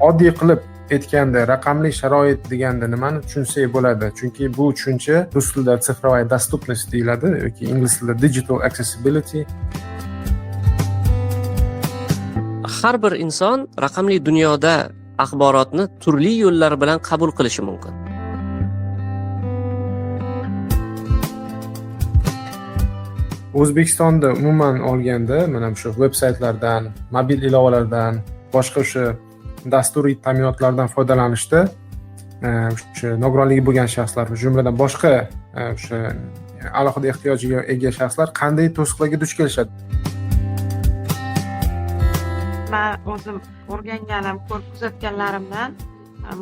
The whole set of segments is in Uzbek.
Oddiy qilib aytganda, raqamli sharoit deganda nimani tushunsak bo'ladi? Chunki bu tushuncha rus tilida цифровая доступность deyiladi yoki ingliz tilida digital accessibility. Har bir inson raqamli dunyoda axborotni turli yo'llar bilan qabul qilishi mumkin. O'zbekistonda umuman olganda mana shu veb saytlardan, mobil ilovalardan, boshqa o'sha dasturiy ta'minotlardan foydalanishda o'sha nogironligi bo'lgan shaxslar, jumladan boshqa o'sha alohida ehtiyojiga ega shaxslar qanday to'siqlarga duch kelishadi? Man o'zim o'rganganim, ko'rib kuzatganlarimdan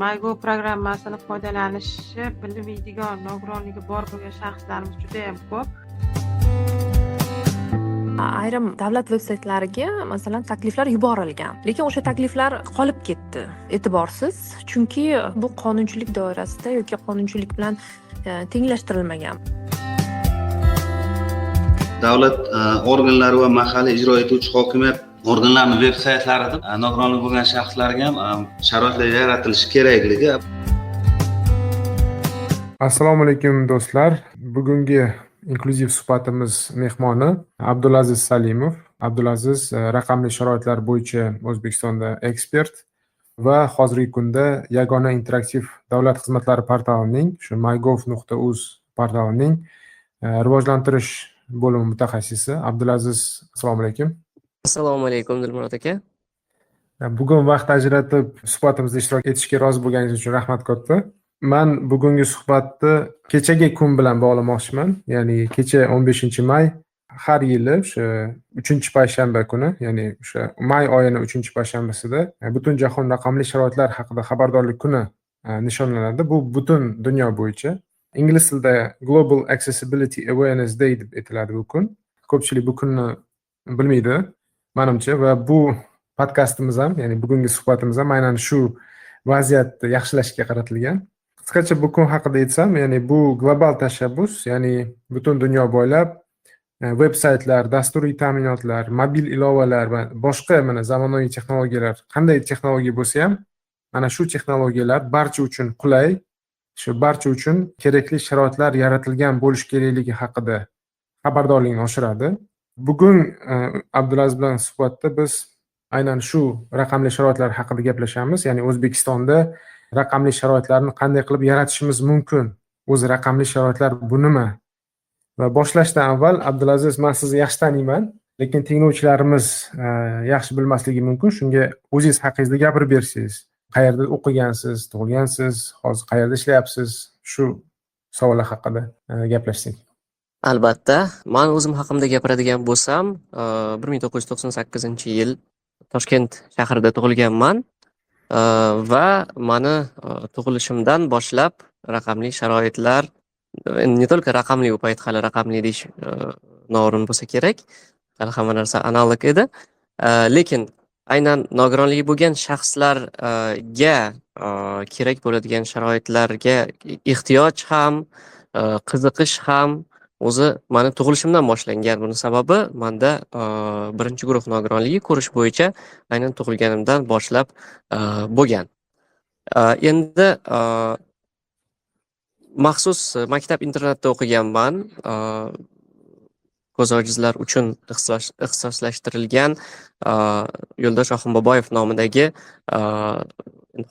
MyGov programmasini foydalanishni bilmaydigan nogironligi bor bo'lgan shaxslarimiz judayam ko'p. Ayrim davlat veb saytlariga, masalan, takliflar yuborilgan, lekin o'sha takliflar qolib ketdi e'tiborsiz, chunki bu qonunchilik doirasida yoki qonunchilik bilan tenglashtirilmagan. Davlat organlari va mahalliy ijro etuvchi hokimiyat organlarining veb saytlarida nogironligi bo'lgan shaxslarga ham sharoitlar yaratilishi kerakligi. Assalomu alaykum, do'stlar. Bugungi inklyuziv suhbatimiz mehmoni Abdulaziz Salimov. Abdulaziz raqamli sharoitlar bo'yicha O'zbekistonda ekspert va hozirgi kunda yagona interaktiv davlat xizmatlari portalining, shu mygov.uz portalining rivojlantirish bo'limi mutaxassisi. Abdulaziz, assalomu alaykum. Assalomu alaykum, Dilmurod aka. Bugun vaqt ajratib suhbatimizda ishtirok etishga rozi bo'lganingiz uchun rahmat katta. Man bugungi suhbatni kechagi kun bilan bog'lamoqchiman. Ya'ni kecha 15 may, har yili o'sha 3-payshanba kuni, ya'ni o'sha may oyini 3-payshanbasida Butunjahon raqamli sharoitlar haqida xabardorlik kuni nishonlanadi. Bu butun dunyo bo'yicha. Ingliz tilida Global Accessibility Awareness Day deb aytiladi bu kun. Ko'pchilik bu kunni bilmaydi, manimcha, va bu podkastimiz ham, ya'ni bugungi suhbatimiz ham aynan shu vaziyatni yaxshilashga qaratilgan. Qisqacha bu kun haqida aytsam, ya'ni bu global tashabbus, ya'ni butun dunyo bo'ylab veb saytlar, dasturiy ta'minotlar, mobil ilovalar va boshqa mana zamonaviy texnologiyalar, qanday texnologiya bo'lsa ham, mana shu texnologiyalar barcha uchun qulay, shu barcha uchun kerakli sharoitlar yaratilgan bo'lishi kerakligi haqida xabardorlikni oshiradi. Bugun Abdulaziz bilan suhbatda biz aynan shu raqamli sharoitlar haqida gaplashamiz, ya'ni O'zbekistonda raqamli sharoitlarni qanday qilib yaratishimiz mumkin? O'zi raqamli sharoitlar bu nima? Va boshlashdan avval, Abdulaziz, men sizni yaxshi taniyman, lekin tinglovchilarimiz yaxshi bilmasligi mumkin. Shunga o'zingiz haqingizda gapirib bersangiz, qayerda o'qigansiz, tug'ilgansiz, hozir qayerda ishlayapsiz, shu savollar haqida gaplashsak. Albatta, man o'zim haqimda gapiradigan bo'lsam, 1998-yil Toshkent shahrida tug'ilganman va mani tug'ilishimdan boshlab raqamli sharoitlar, не только raqamli, u payt hali raqamli deyish noo'rin bo'lsa kerak, hali hamma narsa analog edi. Lekin aynan nogironligi bo'lgan shaxslarga kerak bo'ladigan sharoitlarga ehtiyoj ham, qiziqish ham o'zi mani tug'ilishimdan boshlangan. Buni sababi manda birinchi guruh nogironligi ko'rish bo'yicha aynan tug'ilganimdan boshlab bo'lgan. Endi maxsus maktab internatda o'qiganman. Ko'z ojizlar uchun ixtisoslashtirilgan Yo'ldosh Oxunboboyev nomidagi,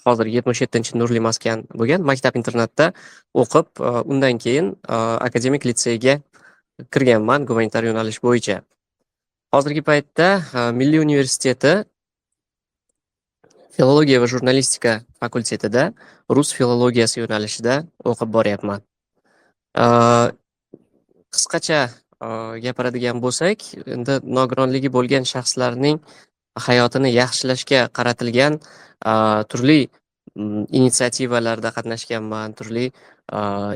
hozir 77-nurli maskan bo'lgan maktab internatda o'qib, undan keyin akademik litseyga kirganman gumanitar yo'nalish bo'yicha. Hozirgi paytda Milliy universiteti filologiya va jurnalistika fakultetida rus filologiyasi yo'nalishida o'qib boryapman. Qisqacha gapiradigan bo'lsak, endi nogironligi bo'lgan shaxslarning hayotini yaxshilashga qaratilgan turli initsiativalarda qatnashganman, turli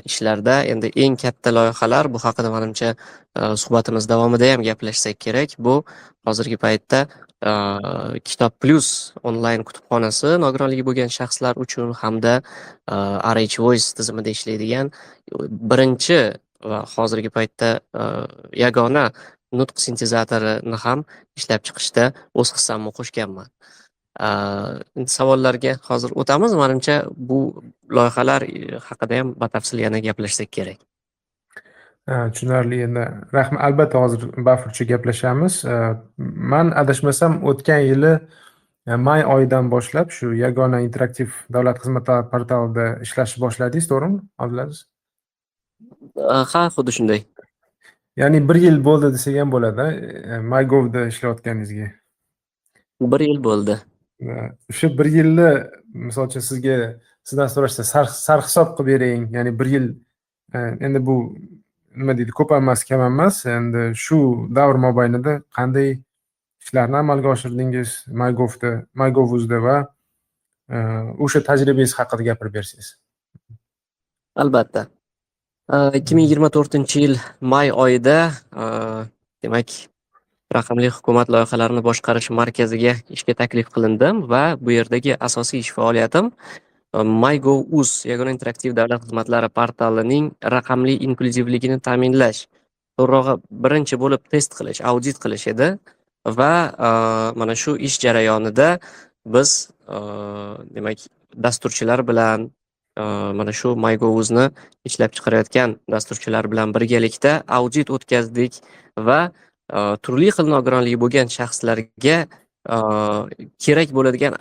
ishlarda. Endi eng katta loyihalar, bu haqida manimcha suhbatimiz davomida ham gaplashsak kerak. Bu hozirgi paytda Kitob Plus onlayn kutubxonasi nogironligi bo'lgan shaxslar uchun hamda RH Voice tizimida ishlaydigan birinchi va hozirgi paytda yagona nutq sintezatorini ham ishlab chiqishda o'z hissamni qo'shganman. Savollarga hozir o'tamiz. Manimcha, bu loyihalar haqida ham batafsil yana gaplashsak kerak. Tushunarli. Endi rahmat, albatta hozir bafurja gaplashamiz. Man adashmasam, o'tgan yili may oyidan boshlab shu Yagona interaktiv davlat xizmatlari portalida ishlashni boshladingiz, to'g'rimi, Abdulaziz? Ha, xuddi shunday. Ya'ni bir yil bo'ldi desak ham bo'ladi MyGovda ishlayotganingizga. Bir yil bo'ldi. O'sha bir yilni, misol uchun, sizdan so'rashsa, sarhisob qilib bering, ya'ni bir yil endi bu nima deydi, ko'p ham emas, kam ham emas, endi shu davr mobaynida qanday ishlarni amalga oshirdingiz MyGovda, MyGov.uzda va o'sha tajribangiz haqida gapirib bersangiz. Albatta. 2024-yil may oyida, demak, raqamli hukumat loyihalarini boshqarish markaziga ishga taklif qilindim va bu yerdagi asosiy ish faoliyatim MyGov.uz yagona interaktiv davlat xizmatlari portalining raqamli inklyuzivligini ta'minlash, to'g'rirog'i, birinchi bo'lib test qilish, audit qilish edi. Va mana shu ish jarayonida biz, demak, dasturchilar bilan, mana shu MyGov.uzni ishlab chiqarayotgan dasturchilar bilan birgalikda audit o'tkazdik va turli xil nogironligi bo'lgan shaxslarga kerak bo'ladigan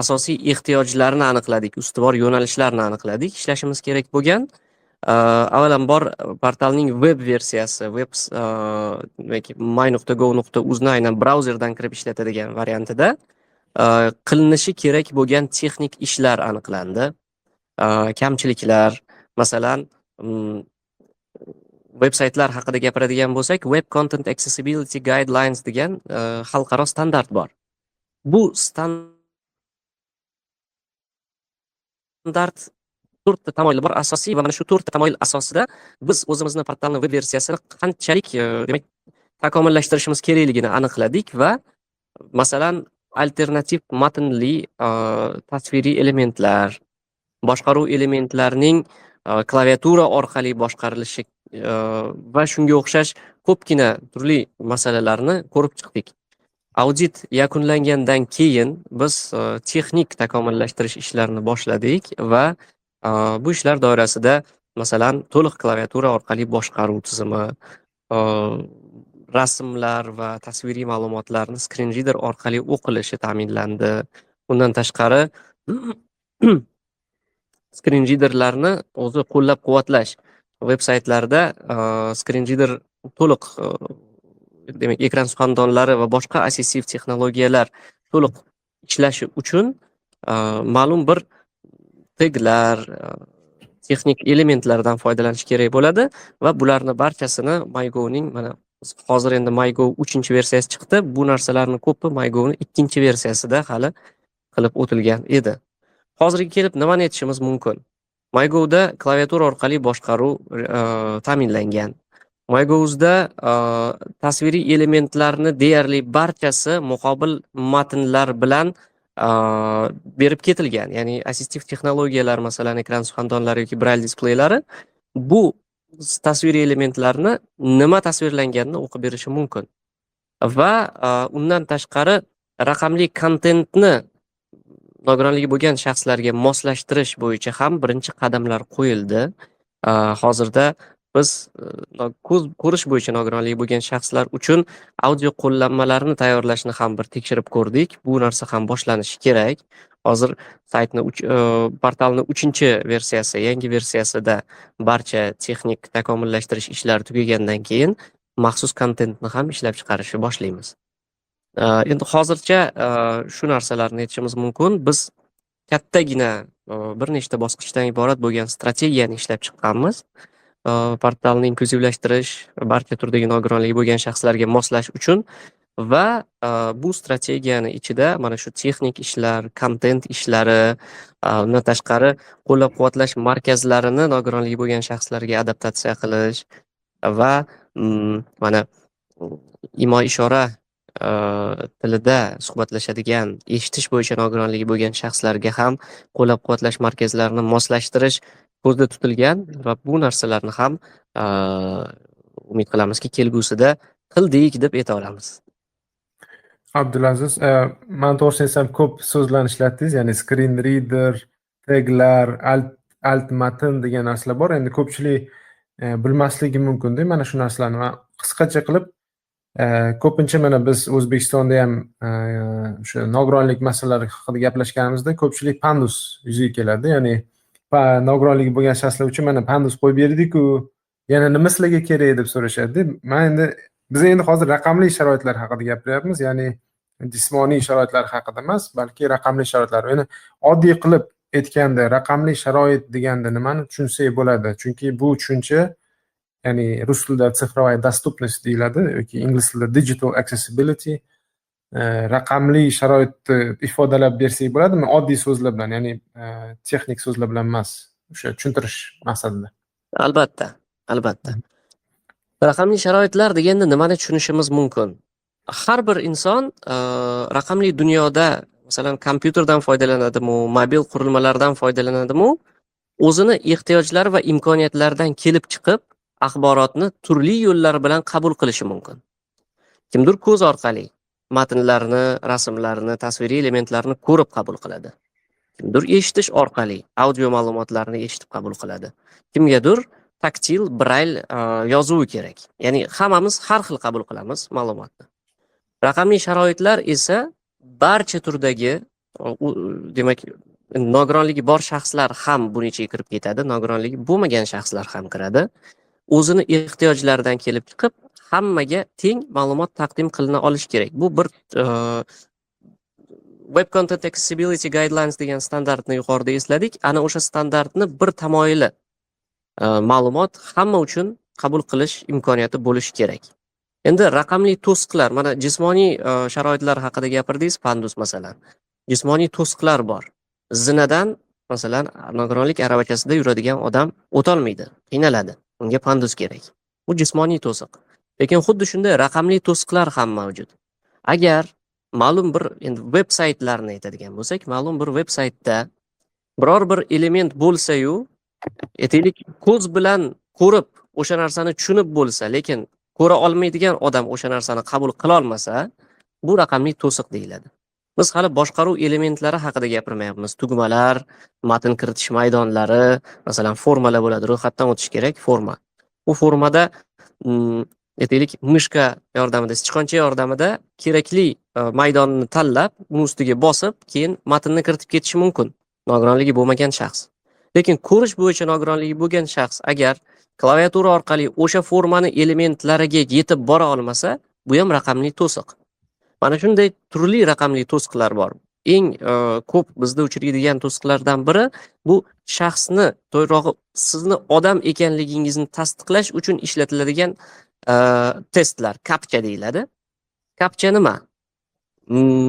asosiy ehtiyojlarni aniqladik, ustuvor yo'nalishlarni aniqladik ishlashimiz kerak bo'lgan. Avvalambor portalning veb versiyasi, web, demak, my.gov.uzni aynan brauzerdan kirib ishlatadigan variantida qilinishi kerak bo'lgan texnik ishlar aniqlandi. Kamchiliklar, masalan, veb saytlar haqida gapiradigan bo'lsak, Web Content Accessibility Guidelines degan xalqaro standart bor. Bu standart to'rtta tamoyili bor asosiy va mana shu to'rtta tamoyil asosida biz o'zimizni portalni veb versiyasini qanchalik, demak, takomillashtirishimiz kerakligini aniqladik va, masalan, alternativ matnli tasviriy elementlar, boshqaruv elementlarining klaviatura orqali boshqarilishi va shunga o'xshash ko'pgina turli masalalarni ko'rib chiqdik. Audit yakunlangandan keyin biz texnik takomillashtirish ishlarini boshladik va bu ishlar doirasida, masalan, to'liq klaviatura orqali boshqaruv tizimi, rasmlar va tasviriy ma'lumotlarni screen reader orqali o'qilishi ta'minlandi. Undan tashqari, screen readerlarni o'zi qo'llab-quvvatlash, veb saytlarda screen reader to'liq, demak, ekran suxandonlari va boshqa assistiv texnologiyalar to'liq ishlashi uchun ma'lum bir teglar, texnik elementlardan foydalanish kerak bo'ladi va bularni barchasini MyGovning, mana hozir endi MyGov uchinchi versiyasi chiqdi. Bu narsalarni ko'pi MyGovni ikkinchi versiyasida hali qilib o'tilgan edi. Hozirga kelib nimani aytishimiz mumkin? MyGovda klaviatura orqali boshqaruv ta'minlangan. MyGov'da tasviriy elementlarni deyarli barchasi muqobil matnlar bilan berib ketilgan. Ya'ni assistiv texnologiyalar, masalan, ekran suxandonlari yoki brayl displeylari bu tasviriy elementlarni nima tasvirlanganini o'qib berishi mumkin. Va undan tashqari, raqamli kontentni nogironligi bo'lgan shaxslarga moslashtirish bo'yicha ham birinchi qadamlar qo'yildi. Hozirda biz ko'z ko'rish bo'yicha nogironligi bo'lgan shaxslar uchun audio qo'llanmalarni tayyorlashni ham bir tekshirib ko'rdik. Bu narsa ham boshlanishi kerak. Hozir saytni portalni uchinchi versiyasi, yangi versiyasida barcha texnik takomillashtirish ishlari tugagandan keyin maxsus kontentni ham ishlab chiqarishni boshlaymiz. Endi hozircha shu narsalarni aytishimiz mumkin. Biz kattagina bir nechta bosqichdan iborat bo'lgan strategiyani ishlab chiqqanmiz. Portalni inklyuzivlashtirish, barcha turdagi nogironligi bo'lgan shaxslarga moslash uchun va bu strategiyani ichida mana shu texnik ishlar, kontent ishlari, undan tashqari qo'llab-quvvatlash markazlarini nogironligi bo'lgan shaxslarga adaptatsiya qilish va mana imo ishora tilida suhbatlashadigan, eshitish bo'yicha nogironligi bo'lgan shaxslarga ham qo'llab-quvvatlash markazlarini moslashtirish ko'zda tutilgan va bu narsalarni ham umid qilamizki, kelgusida qildik deb ayta olamiz. Abdulaziz, man to'g'risini aytsam, ko'p so'zlarni ishlatdingiz, ya'ni screen reader, teglar, alt matn degan narsalar bor. Endi ko'pchilik bilmasligi mumkinda mana shu narsalarni. Man qisqacha qilib, ko'pincha mana biz O'zbekistonda ham o'sha nogironlik masalalari haqida gaplashganimizda ko'pchilik pandus yuzaga keladi. Ya'ni nogironligi bo'lgan shaxslar uchun mana pandus qo'yib berdik-ku, yana nima sizlarga kerak deb so'rashadi. Man endi, biz endi hozir raqamli sharoitlar haqida gapiryapmiz, ya'ni jismoniy sharoitlar haqida emas, balki raqamli sharoitlar. Endi oddiy qilib aytganda, raqamli sharoit deganda nimani tushunsak bo'ladi? Chunki bu tushuncha, ya'ni rus tilida цифровая доступность deyiladi yoki ingliz tilida digital accessibility, raqamli sharoitni ifodalab bersak bo'ladimi oddiy so'zlar bilan, ya'ni texnik so'zlar bilan emas, o'sha tushuntirish maqsadida? Albatta, albatta. Raqamli sharoitlar deganda nimani tushunishimiz mumkin? Har bir inson raqamli dunyoda, masalan, kompyuterdan foydalanadimi, mobil qurilmalardan foydalanadimi, o'zini ehtiyojlari va imkoniyatlaridan kelib chiqib, axborotni turli yo'llar bilan qabul qilishi mumkin. Kimdir ko'z orqali matnlarni, rasmlarni, tasviriy elementlarni ko'rib qabul qiladi. Kimdir eshitish orqali audio ma'lumotlarni eshitib qabul qiladi. Kimgadir taktil, brayl yozuvi kerak. Ya'ni hammamiz har xil qabul qilamiz ma'lumotni. Raqamli sharoitlar esa barcha turdagi, demak, nogironligi bor shaxslar ham buning ichiga kirib ketadi, nogironligi bo'lmagan shaxslar ham kiradi. O'zini ehtiyojlaridan kelib chiqib, hammaga teng ma'lumot taqdim qilina olishi kerak. Bu bir Web Content Accessibility Guidelines degan standartni yuqorida esladik. Ana o'sha standartni bir tamoyili, ma'lumot hamma uchun qabul qilish imkoniyati bo'lishi kerak. Endi raqamli to'siqlar, mana jismoniy sharoitlar haqida gapirdingiz, pandus masalan. Jismoniy to'siqlar bor. Zinadan, masalan, nogironlik aravachasida yuradigan odam o'tolmaydi, qiynaladi. Unga pandus kerak. Bu jismoniy to'siq. Lekin xuddi shunday raqamli to'siqlar ham mavjud. Agar ma'lum bir, endi veb saytlarni aytadigan bo'lsak, ma'lum bir veb saytda biror bir element bo'lsa-yu, aytaylik, ko'z bilan ko'rib o'sha narsani tushunib bo'lsa, lekin ko'ra olmaydigan odam o'sha narsani qabul qila olmasa, bu raqamli to'siq deyiladi. Biz hali boshqaruv elementlari haqida gapirmayapmiz. Tugmalar, matn kiritish maydonlari, masalan, formalar bo'ladi, ro'yxatdan o'tish kerak forma. U formada, aytaylik, мышка yordamida, sichqoncha yordamida kerakli maydonni tanlab, uni ustiga bosib, keyin matnni kiritib ketishi mumkin nogironligi bo'lmagan shaxs. Lekin ko'rish bo'yicha nogironligi bo'lgan shaxs agar klaviatura orqali o'sha formani elementlariga yetib bora olmasa, bu ham raqamli to'siq. Mana shunday turli raqamli to'siqlar bor. Eng ko'p bizda uchraydigan to'siqlardan biri bu shaxsni, to'g'rirog'i, sizni odam ekanligingizni tasdiqlash uchun ishlatiladigan testlar, kapcha deyiladi. Kapcha nima?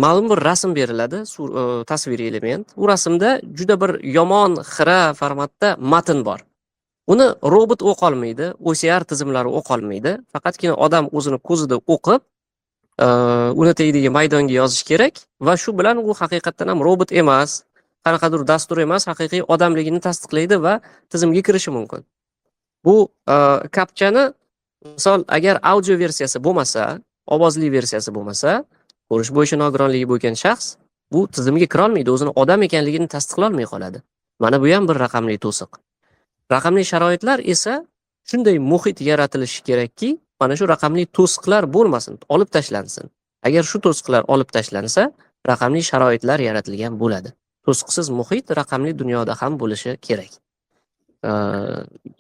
Ma'lum bir rasm beriladi, tasviriy element. U rasmda juda bir yomon, xira formatda matn bor. Uni robot o'qolmaydi, OCR tizimlari o'qolmaydi. Faqatgina odam o'zini ko'zida o'qib, uni tagidagi maydonga yozish kerak va shu bilan u haqiqatdan ham robot emas, qanaqadir dastur emas, haqiqiy odamligini tasdiqlaydi va tizimga kirishi mumkin. Bu kapchani, misol, agar audio versiyasi bo'lmasa, ovozli versiyasi bo'lmasa, ko'rish bo'yicha nogironligi bo'lgan shaxs bu tizimga kirolmaydi, o'zini odam ekanligini tasdiqlolmay qoladi. Mana bu ham bir raqamli to'siq. Raqamli sharoitlar esa shunday muhit yaratilishi kerakki, mana shu raqamli to'siqlar bo'lmasin, olib tashlansin. Agar shu to'siqlar olib tashlansa, raqamli sharoitlar yaratilgan bo'ladi. To'siqsiz muhit raqamli dunyoda ham bo'lishi kerak.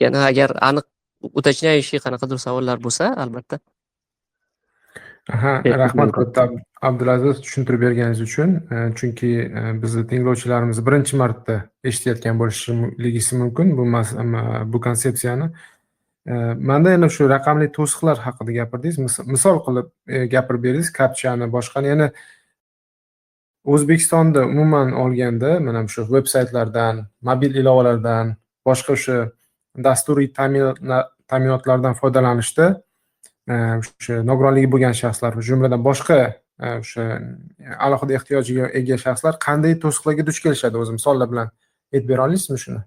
Yana agar aniq уточняющий qanaqadir savollar bo'lsa, albatta. Aha, rahmat katta, Abdulaziz, tushuntirib berganingiz uchun. Chunki bizni tinglovchilarimiz birinchi marta eshitayotgan bo'lishligisi mumkin bu konsepsiyani. Manda yana shu raqamli to'siqlar haqida gapirdingiz, misol qilib gapirib berdingiz kapchani, boshqani. Yana O'zbekistonda umuman olganda mana shu veb saytlardan, mobil ilovalardan, boshqa o'sha dasturiy ta'minotlardan foydalanishda o'sha nogironligi bo'lgan shaxslar, jumladan boshqa o'sha alohida ehtiyojiga ega shaxslar qanday to'siqlarga duch kelishadi, o'zi misollar bilan aytib bera olasizmi shuni?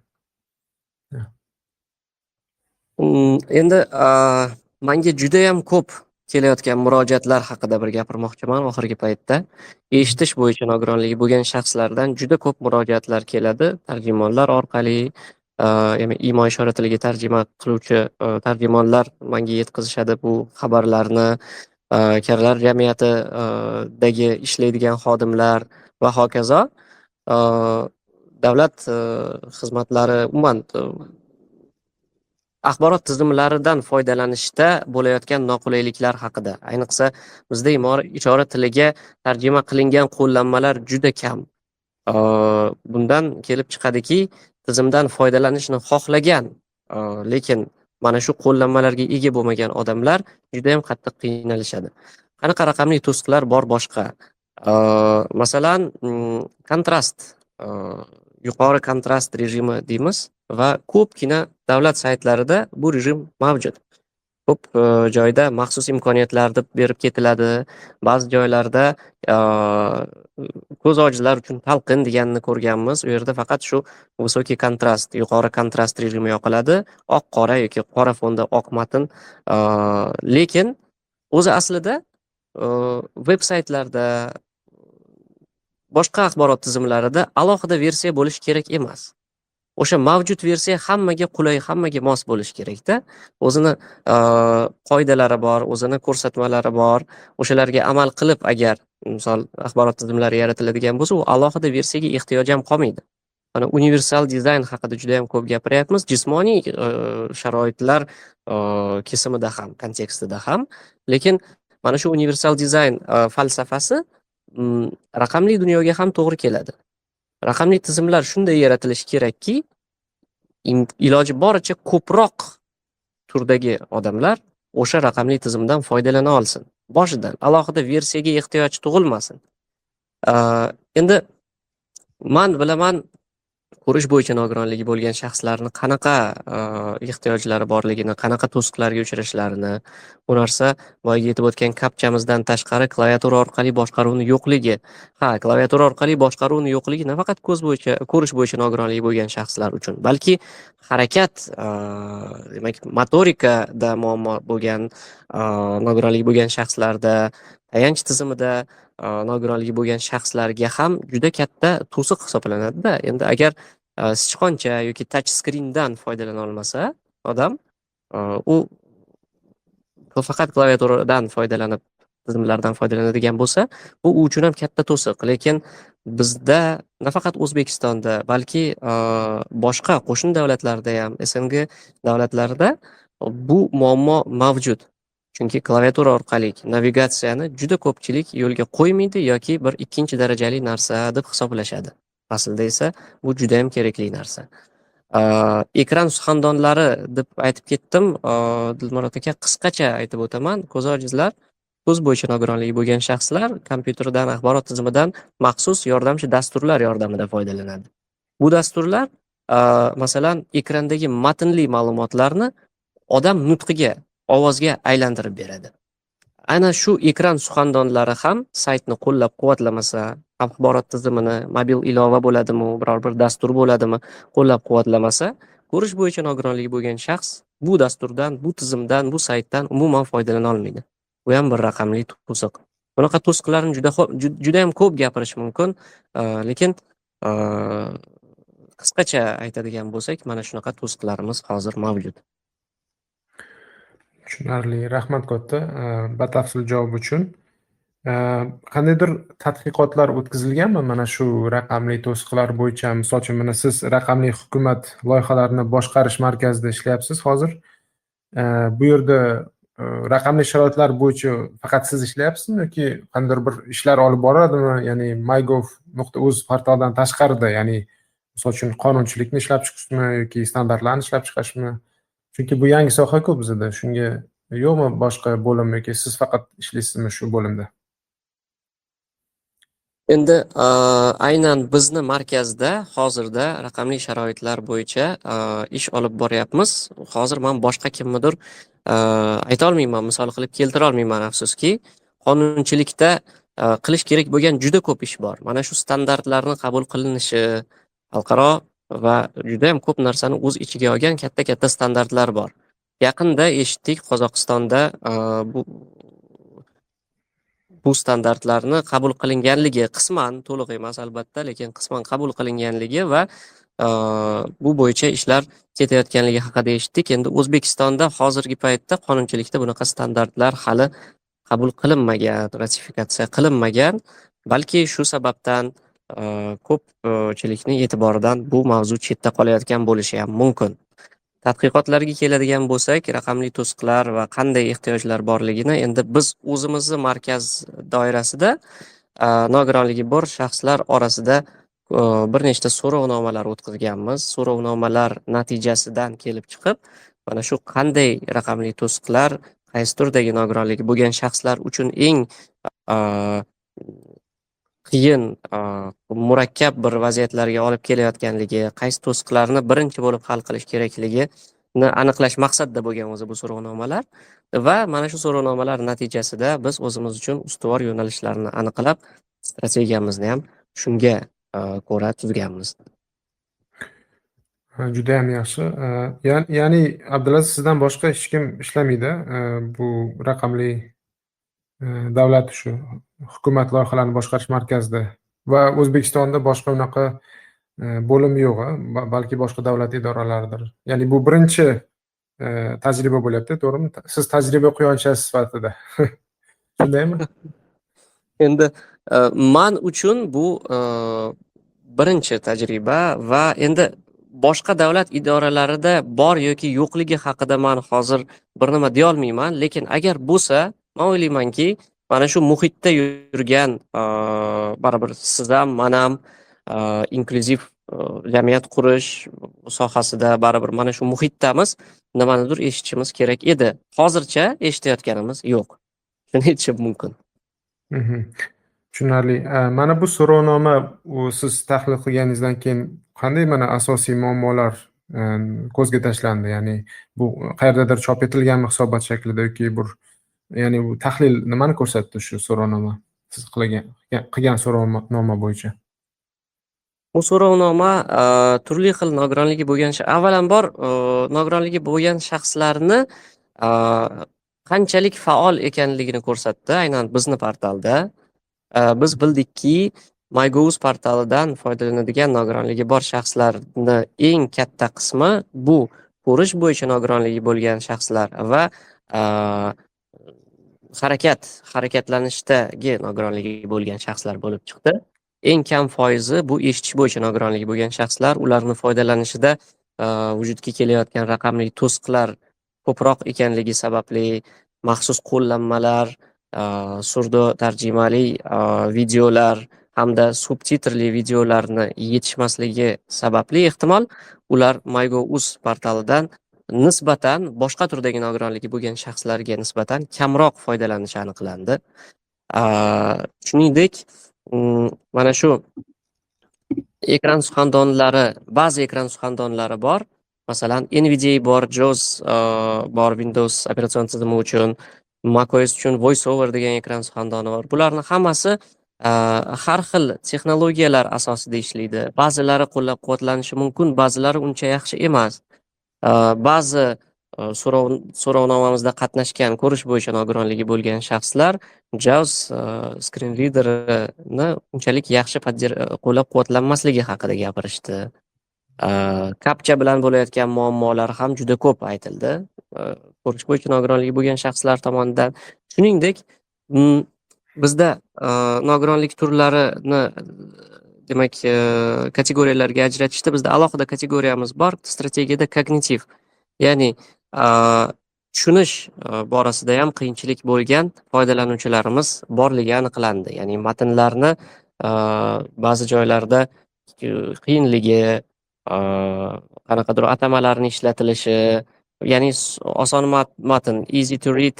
Endi manga judayam ko'p Kelayotgan murojaatlar haqida bir gapirmoqchiman oxirgi paytda. Eshitish bo'yicha nogironligi bo'lgan shaxslardan juda ko'p murojaatlar keladi. Tarjimonlar orqali, ya'ni imo ishora tiliga tarjima qiluvchi tarjimonlar menga yetkazishadi bu xabarlarni, karlar jamiyatidagi ishlaydigan xodimlar va hokazo. Davlat xizmatlari, umuman axborot tizimlaridan foydalanishda bo'layotgan noqulayliklar haqida. Ayniqsa, bizda imo ishora tiliga tarjima qilingan qo'llanmalar juda kam. Bundan kelib chiqadiki, tizimdan foydalanishni xohlagan, lekin mana shu qo'llanmalarga ega bo'lmagan odamlar judayam qattiq qiynalishadi. Qanaqa raqamli to'siqlar bor boshqa? Masalan, kontrast, yuqori kontrast rejimi deymiz va ko'pgina davlat saytlarida bu rejim mavjud. Ko'p joyda maxsus imkoniyatlar deb berib ketiladi. Ba'zi joylarda ko'z ojizlar uchun talqin deganini ko'rganmiz. U yerda faqat shu высокий kontrast, yuqori kontrast rejimi yoqiladi. Oq qora yoki qora fonda oq matn. Lekin o'zi aslida veb saytlarda, boshqa axborot tizimlarida alohida versiya bo'lishi kerak emas. O'sha mavjud versiya hammaga qulay, hammaga mos bo'lishi kerakda. O'zini qoidalari bor, o'zini ko'rsatmalari bor. O'shalarga amal qilib agar, misol, axborot tizimlari yaratiladigan bo'lsa, u alohida versiyaga ehtiyoj ham qolmaydi. Mana, universal dizayn haqida juda ham ko'p gapiryapmiz. Jismoniy sharoitlar kesimida ham, kontekstida ham. Lekin mana shu universal dizayn falsafasi raqamli dunyoga ham to'g'ri keladi. Raqamli tizimlar shunday yaratilishi kerakki, iloji boricha ko'proq turdagi odamlar o'sha raqamli tizimdan foydalana olsin. Boshidan alohida versiyaga ehtiyoj tug'ilmasin. Endi man bilaman, ko'rish bo'yicha nogironligi bo'lgan shaxslarni qanaqa ehtiyojlari borligini, qanaqa to'siqlarga uchrashlarini, bu narsa boyagi aytib o'tgan kapchamizdan tashqari klaviatura orqali boshqaruvni yo'qligi. Ha, klaviatura orqali boshqaruvni yo'qligi nafaqat ko'z bo'yicha, ko'rish bo'yicha nogironligi bo'lgan shaxslar uchun, balki harakat, demak, motorikada muammo bo'lgan, nogironligi bo'lgan shaxslarda, tayanch tizimida nogironligi bo'lgan shaxslarga ham juda katta to'siq hisoblanadi-da. Endi agar sichqoncha yoki touch screendan foydalana olmasa odam, u faqat klaviaturadan foydalanib, tizimlardan foydalanadigan bo'lsa, bu u uchun ham katta to'siq. Lekin bizda nafaqat O'zbekistonda, balki boshqa qo'shni davlatlarda ham, СНГ davlatlarida bu muammo mavjud. Chunki klaviatura orqali navigatsiyani juda ko'pchilik yo'lga qo'ymaydi yoki bir ikkinchi darajali narsa deb hisoblashadi. Aslida esa bu juda ham kerakli narsa. Ekran suxandonlari deb aytib ketdim, Dilmurod aka, qisqacha aytib o'taman. Ko'z ojizlar, ko'z bo'yicha nogironligi bo'lgan shaxslar kompyuterdan, axborot tizimidan maxsus yordamchi dasturlar yordamida foydalanadi. Bu dasturlar, masalan, ekrandagi matnli ma'lumotlarni odam nutqiga, ovozga aylantirib beradi. Ana shu ekran suxandonlari ham saytni qo'llab-quvvatlamasa, axborot tizimini, mobil ilova bo'ladimi, biror bir dastur bo'ladimi, qo'llab-quvvatlamasa, ko'rish bo'yicha nogironligi bo'lgan shaxs bu dasturdan, bu tizimdan, bu saytdan umuman foydalana olmaydi. Bu ham bir raqamli to'siq. Bunaqa to'siqlarni juda ham ko'p gapirish mumkin, lekin qisqacha aytadigan bo'lsak, mana shunaqa to'siqlarimiz hozir mavjud. Tushunarli, rahmat katta batafsil javob uchun. Qandaydir tadqiqotlar o'tkazilganmi mana shu raqamli to'siqlar bo'yicha? Misol uchun, mana siz raqamli hukumat loyihalarini boshqarish markazida ishlayapsiz hozir. Bu yerda raqamli sharoitlar bo'yicha faqat siz ishlayapsizmi yoki qandaydir bir ishlar olib boradimi? Ya'ni mygov.uz portalidan tashqarida, ya'ni misol uchun qonunchilikni ishlab chiqishmi yoki standartlarni ishlab chiqarishmi? Chunki bu yangi soha-ku bizada. Shunga yo'qmi boshqa bo'lim yoki siz faqat ishlaysizmi shu bo'limda? Endi aynan bizni markazda hozirda raqamli sharoitlar bo'yicha ish olib boryapmiz. Hozir man boshqa kimnidir aytolmayman, misol qilib keltira olmayman, afsuski. Qonunchilikda qilish kerak bo'lgan juda ko'p ish bor. Mana shu standartlarni qabul qilinishi, xalqaro va juda ham ko'p narsani o'z ichiga olgan katta-katta standartlar bor. Yaqinda eshitdik, Qozog'istonda bu Bu standartlarni qabul qilinganligi qisman, to'liq emas albatta, lekin qisman qabul qilinganligi va bu bo'yicha ishlar ketayotganligi haqida eshitdik. Endi O'zbekistonda hozirgi paytda qonunchilikda bunaqa standartlar hali qabul qilinmagan, ratifikatsiya qilinmagan. Balki shu sababdan ko'pchilikning e'tiboridan bu mavzu chetda qolayotgan bo'lishi ham mumkin. Tadqiqotlarga keladigan bo'lsak, raqamli to'siqlar va qanday ehtiyojlar borligini endi biz o'zimizni markaz doirasida nogironligi bor shaxslar orasida bir nechta so'rovnomalar o'tkazganmiz. So'rovnomalar natijasidan kelib chiqib, mana shu qanday raqamli to'siqlar qaysi turdagi nogironligi bo'lgan shaxslar uchun eng qiyin, murakkab bir vaziyatlarga olib kelayotganligi, qaysi to'siqlarni birinchi bo'lib hal qilish kerakligini aniqlash maqsadida bo'lgan o'zi bu so'rovnomalar va mana shu so'rovnomalar natijasida biz o'zimiz uchun ustuvor yo'nalishlarni aniqlab, strategiyamizni ham shunga ko'ra tuzganmiz. Judayam yaxshi. Ya'ni Abdulaziz, sizdan boshqa hech kim ishlamaydi bu raqamli davlat shu hukumat loyihalarini boshqarish markazida va O'zbekistonda boshqa unaqa bo'lim yo'q, balki boshqa davlat idoralaridir. Ya'ni bu birinchi tajriba bo'lyapti, to'g'rimi? Siz tajriba quyonchasi sifatida. Shundaymi? Endi man uchun bu birinchi tajriba va endi boshqa davlat idoralarida bor yoki yo'qligi haqida man hozir bir nima deyolmayman, lekin agar bo'lsa, man o'ylaymanki, mana shu muhitda yurgan baribir siz ham, man ham inklyuziv jamiyat qurish sohasida baribir mana shu muhitdamiz, nimanidir eshitishimiz kerak edi. Hozircha eshitayotganimiz yo'q. Shuni aytishim mumkin. Tushunarli. Mana bu so'rovnoma, u siz tahlil qilganingizdan keyin qanday mana asosiy muammolar ko'zga tashlandi? Ya'ni bu qayerdadir chop etilganmi hisobot shaklida yoki bir, ya'ni bu tahlil nimani ko'rsatdi shu so'rovnoma? Siz qilgan so'rovnoma bo'yicha. Bu so'rovnoma turli xil nogironligi bo'lgan, avvalambor, nogironligi bo'lgan shaxslarni qanchalik faol ekanligini ko'rsatdi aynan bizni portalda. Biz bildikki, MyGovUz portalidan foydalanadigan nogironligi bor shaxslarni eng katta qismi bu ko'rish bo'yicha nogironligi bo'lgan shaxslar va harakatlanishdagi nogironligi bo'lgan shaxslar bo'lib chiqdi. Eng kam foizi bu eshitish bo'yicha nogironligi bo'lgan shaxslar, ularni foydalanishida vujudga kelayotgan raqamli to'siqlar ko'proq ekanligi sababli maxsus qo'llanmalar, surdo tarjimali videolar hamda subtitrli videolarni yetishmasligi sababli ehtimol ular MyGovUz portalidan nisbatan boshqa turdagi nogironligi bo'lgan shaxslarga nisbatan kamroq foydalanishi aniqlandi. Shuningdek, mana shu ekran suxandonlari, ba'zi ekran suxandonlari bor. Masalan, NVDA bor, JAWS bor Windows operatsion tizimi uchun, macOS uchun VoiceOver degan ekran suxandoni bor. Bularni hammasi har xil texnologiyalar asosida ishlaydi. Ba'zilari qo'llab-quvvatlanishi mumkin, ba'zilari uncha yaxshi emas. Ba'zi so'rovnomamizda qatnashgan ko'rish bo'yicha nogironligi bo'lgan shaxslar JAWS screen readerini unchalik yaxshi qo'llab-quvvatlanmasligi haqida gapirishdi. Kapcha bilan bo'layotgan muammolar ham juda ko'p aytildi ko'rish bo'yicha nogironligi bo'lgan shaxslar tomonidan. Shuningdek, bizda nogironlik turlarini, demak, kategoriyalarga ajratishda bizda alohida kategoriyamiz bor strategiyada, kognitiv, ya'ni tushunish borasida ham qiyinchilik bo'lgan foydalanuvchilarimiz borligi aniqlandi. Ya'ni matnlarni ba'zi joylarda qiyinligi, qanaqadir atamalarni ishlatilishi, ya'ni oson matn, easy to read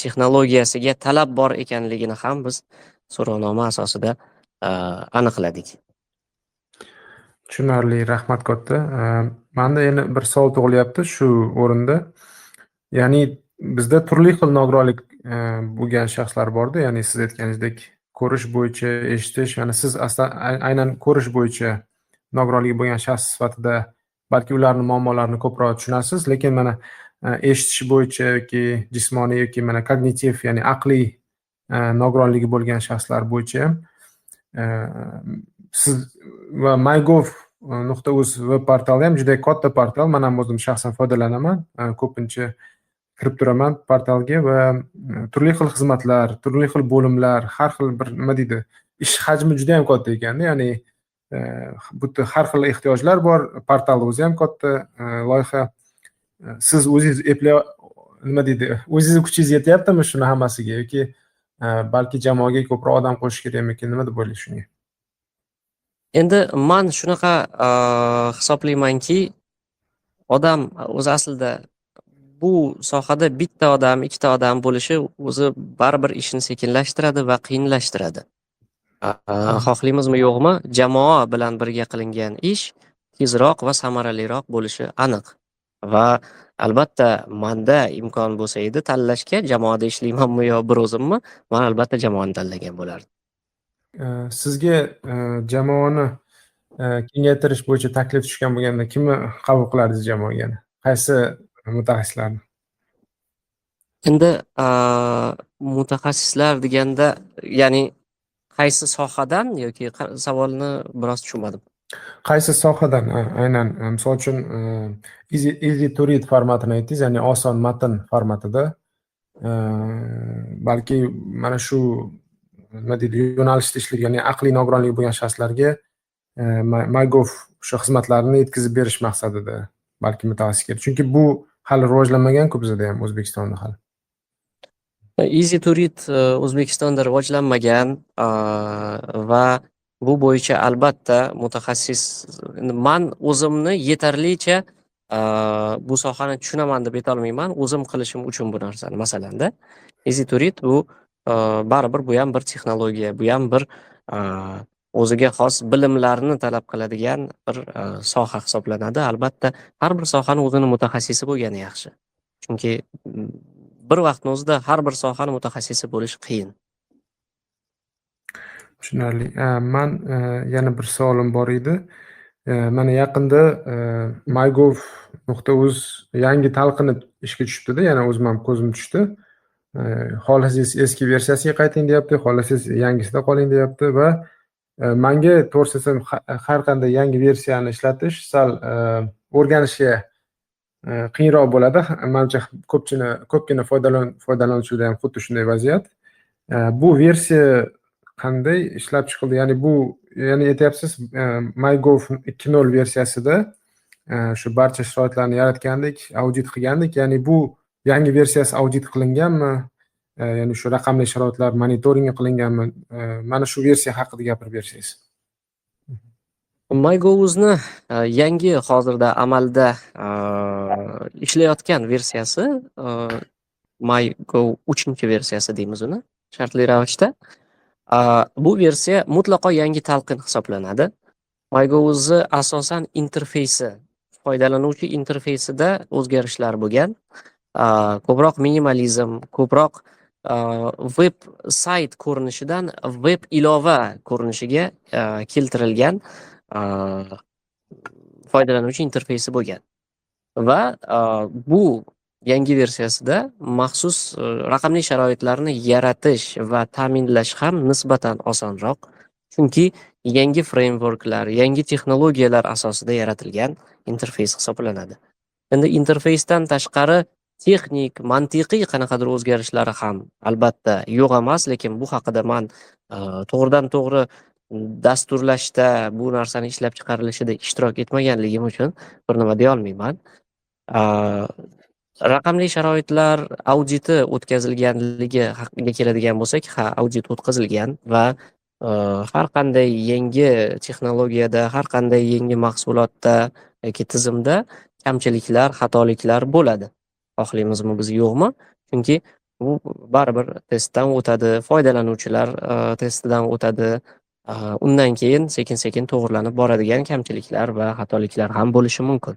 texnologiyasiga talab bor ekanligini ham biz so'rovnoma asosida aniqladik. Tushunarli, rahmat katta. Manda yana bir savol tug'ilyapti shu o'rinda. Ya'ni bizda turli xil nogironlik bo'lgan shaxslar borda, ya'ni siz aytganingizdek ko'rish bo'yicha, eshitish, ya'ni siz aynan ko'rish bo'yicha nogironligi bo'lgan shaxs sifatida balki ularni muammolarini ko'proq tushunasiz, lekin mana eshitish bo'yicha yoki jismoniy yoki mana kognitiv, ya'ni aqliy Nogironligi bo'lgan shaxslar bo'yicha ham siz va mygov.uz veb portali ham juda katta portal. Man ham o'zim shaxsan foydalanaman, ko'pincha kirib turaman portalga va turli xil xizmatlar, turli xil bo'limlar, har xil bir, nima deydi, ish hajmi juda ham katta ekanda. Ya'ni bu yerda har xil ehtiyojlar bor, portal o'zi ham katta loyiha. Siz o'zingiz eplay, nima deydi, o'zingizni kuchingiz yetyaptimi shuni hammasiga yoki balki jamoaga ko'proq odam qo'shish kerakmikin, nima deb o'ylaysiz shunga? Endi man shunaqa hisoblaymanki, odam o'zi aslida bu sohada bitta odam, ikkita odam bo'lishi o'zi baribir ishni sekinlashtiradi va qiyinlashtiradi. Xohlaymizmi yo'qmi, jamoa bilan birga qilingan ish tezroq va samaraliroq bo'lishi aniq. Va albatta manda imkon bo'lsa edi tanlashga, jamoada ishlaymanmi yo bir o'zimmi, man albatta jamoani tanlagan bo'lardim. Sizga jamoani kengaytirish bo'yicha taklif tushgan bo'lganda, kimni qabul qilardingiz jamoaga? Qaysi mutaxassislarni? Endi mutaxassislar deganda, ya'ni qaysi sohadan yoki savolni biroz tushunmadim. Qaysi sohadan aynan, misol uchun, easy to read formatini aytdingiz, ya'ni oson matn formatida. Balki mana shu, nima deydi, yo'nalishda ishlagan, ya'ni aqliy nogironligi bo'lgan shaxslarga MyGov o'sha xizmatlarini yetkazib berish maqsadida balki mutaxassis kerak. Chunki bu hali rivojlanmagan-ku bizada ham, O'zbekistonda hali. Easy to read O'zbekistonda rivojlanmagan va bu bo'yicha albatta mutaxassis, man o'zimni yetarlicha bu sohani tushunaman deb aytolmayman, o'zim qilishim uchun bu narsani masalanda. Easy to read bu baribir bu ham bir texnologiya, bu ham bir o'ziga xos bilimlarni talab qiladigan bir soha hisoblanadi. Albatta, har bir sohani o'zini mutaxassisi bo'lgani yaxshi. Chunki bir vaqtni o'zida har bir sohani mutaxassisi bo'lish qiyin. Tushunarli. Man yana bir savolim bor edi. Mana yaqinda mygov.uz yangi talqini ishga tushibdida, yana o'zim ham ko'zim tushdi. Xohlasangiz eski versiyasiga qayting deyapti, xohlasangiz yangisida qoling deyapti va manga, to'g'risi desam, har qanday yangi versiyani ishlatish sal o'rganishga qiyinroq bo'ladi. Manimcha, ko'pgina foydalanuvchilarda ham xuddi shunday vaziyat. Bu versiya qanday ishlab chiqildi? Ya'ni bu, ya'ni aytyapsiz, MyGov 2.0 versiyasida shu barcha sharoitlarni yaratgandik, audit qilgandik. Ya'ni bu yangi versiyasi audit qilinganmi? Ya'ni shu raqamli sharoitlar monitoringi qilinganmi? Mana shu versiya haqida gapirib bersangiz. MyGov'ni yangi, hozirda amalda ishlayotgan versiyasi, MyGov 3 versiyasi deymiz uni shartli ravishda. Bu versiya mutlaqo yangi talqin hisoblanadi. MyGov'ni asosan interfeysi, foydalanuvchi interfeysida o'zgarishlar bo'lgan. Ko'proq minimalizm, ko'proq veb sayt ko'rinishidan veb ilova ko'rinishiga keltirilgan foydalanuvchi interfeysi bo'lgan. Va bu yangi versiyasida maxsus raqamli sharoitlarni yaratish va ta'minlash ham nisbatan osonroq. Chunki yangi frameworklar, yangi texnologiyalar asosida yaratilgan interfeys hisoblanadi. Endi interfeysdan tashqari texnik, mantiqiy qanaqadir o'zgarishlari ham albatta yo'q emas, lekin bu haqida man to'g'ridan to'g'ri dasturlashda, bu narsani ishlab chiqarilishida ishtirok etmaganligim uchun bir nima deya olmayman. Raqamli sharoitlar auditi o'tkazilganligi haqiga keladigan bo'lsak, ha, audit o'tkazilgan va har qanday yangi texnologiyada, har qanday yangi mahsulotda yoki tizimda kamchiliklar, xatoliklar bo'ladi. Xohlaymizmi biz yo'qmi? Chunki bu baribir testdan o'tadi, foydalanuvchilar testidan o'tadi. Undan keyin sekin-sekin to'g'rilanib boradigan kamchiliklar va xatoliklar ham bo'lishi mumkin.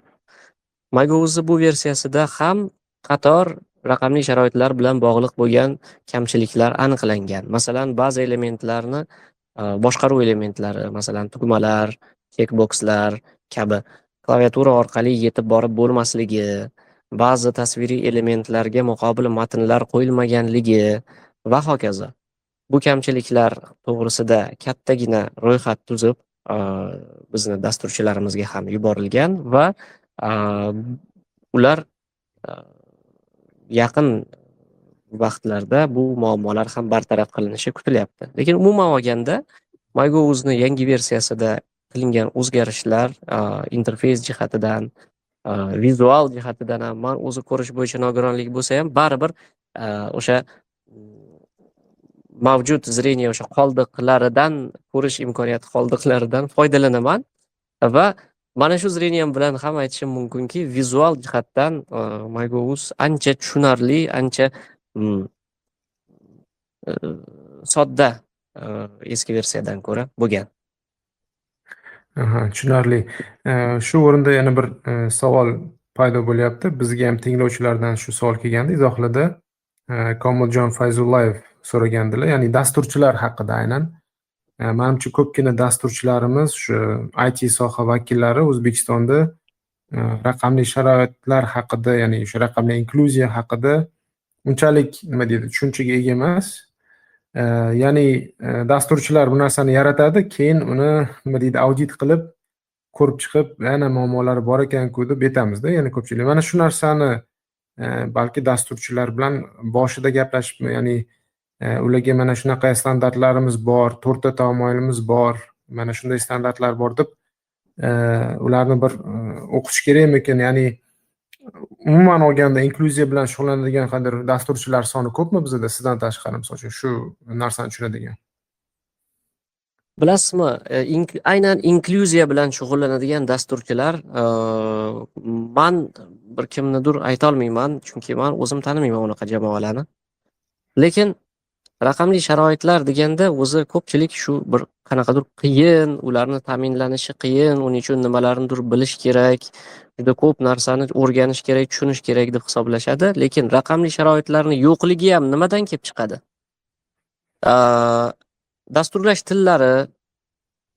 MyGov'ni bu versiyasida ham qator raqamli sharoitlar bilan bog'liq bo'lgan kamchiliklar aniqlangan. Masalan, ba'zi elementlarni, boshqaruv elementlari, masalan, tugmalar, checkboxlar kabi klaviatura orqali yetib borib bo'lmasligi, ba'zi tasviriy elementlarga muqobil matnlar qo'yilmaganligi va hokazo. Bu kamchiliklar to'g'risida kattagina ro'yxat tuzib, bizni dasturchilarimizga ham yuborilgan va ular yaqin vaqtlarda bu muammolar ham bartaraf qilinishi kutilyapti. Lekin umuman olganda, MyGovUzni yangi versiyasida qilingan o'zgarishlar interfeys jihatidan, vizual jihatidan ham, man o'zi ko'rish bo'yicha nogironlik bo'lsa ham, baribir o'sha mavjud зрение o'sha qoldiqlaridan, ko'rish imkoniyati qoldiqlaridan foydalanaman va mana shu зрение m bilan ham aytishim mumkinki, vizual jihatdan MyGovUz ancha tushunarli, ancha sodda eski versiyadan ko'ra bo'lgan. Aha, tushunarli. Shu o'rinda yana bir savol paydo bo'lyapti. Bizga ham tinglovchilardan shu savol kelgandi izohlarda. Komiljon Fayzullayev so'ragandilar, ya'ni dasturchilar haqida aynan. Manimcha, ko'pgina dasturchilarimiz, shu IT soha vakillari O'zbekistonda raqamli sharoitlar haqida, ya'ni o'sha raqamli inklyuziya haqida unchalik, nima deydi, tushunchaga ega emas. Ya'ni dasturchilar bu narsani yaratadi, keyin uni, nima deydi, audit qilib, ko'rib chiqib, yana muammolari bor ekan-ku deb aytamizda, ya'ni ko'pchilik. Mana shu narsani balki dasturchilar bilan boshida gaplashib, ya'ni ularga mana shunaqa standartlarimiz bor, to'rtta tamoyilimiz bor, mana shunday standartlar bor deb ularni bir o'qitish kerakmikin? Ya'ni umuman olganda, inklyuziya bilan shug'ullanadigan qandaydir dasturchilar soni ko'pmi bizada sizdan tashqari, misol uchun, shu narsani tushunadigan? Bilasizmi, aynan inklyuziya bilan shug'ullanadigan dasturchilar, man bir kimnidir aytolmayman, chunki man o'zim tanimayman unaqa jamoalarni. Lekin raqamli sharoitlar deganda o'zi ko'pchilik shu bir qanaqadir qiyin, ularni ta'minlanishi qiyin, uning uchun nimalarnidir bilish kerak, juda ko'p narsani o'rganish kerak, tushunish kerak deb hisoblashadi. Lekin raqamli sharoitlarni yo'qligi ham nimadan kelib chiqadi? Dasturlash tillari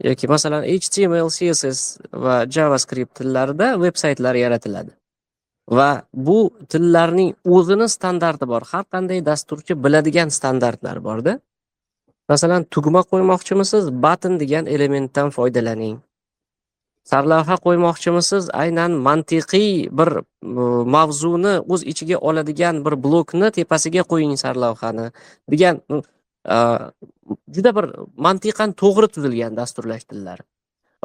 yoki, masalan, HTML, CSS va JavaScript tillarida veb saytlar yaratiladi. Va bu tillarning o'zini standarti bor. Har qanday dasturchi biladigan standartlar borda. Masalan, tugma qo'ymoqchimisiz, button degan elementdan foydalaning. Sarlavha qo'ymoqchimisiz, aynan mantiqiy bir mavzuni o'z ichiga oladigan bir blokni tepasiga qo'ying sarlavhani degan juda bir mantiqan to'g'ri tuzilgan dasturlash tillari.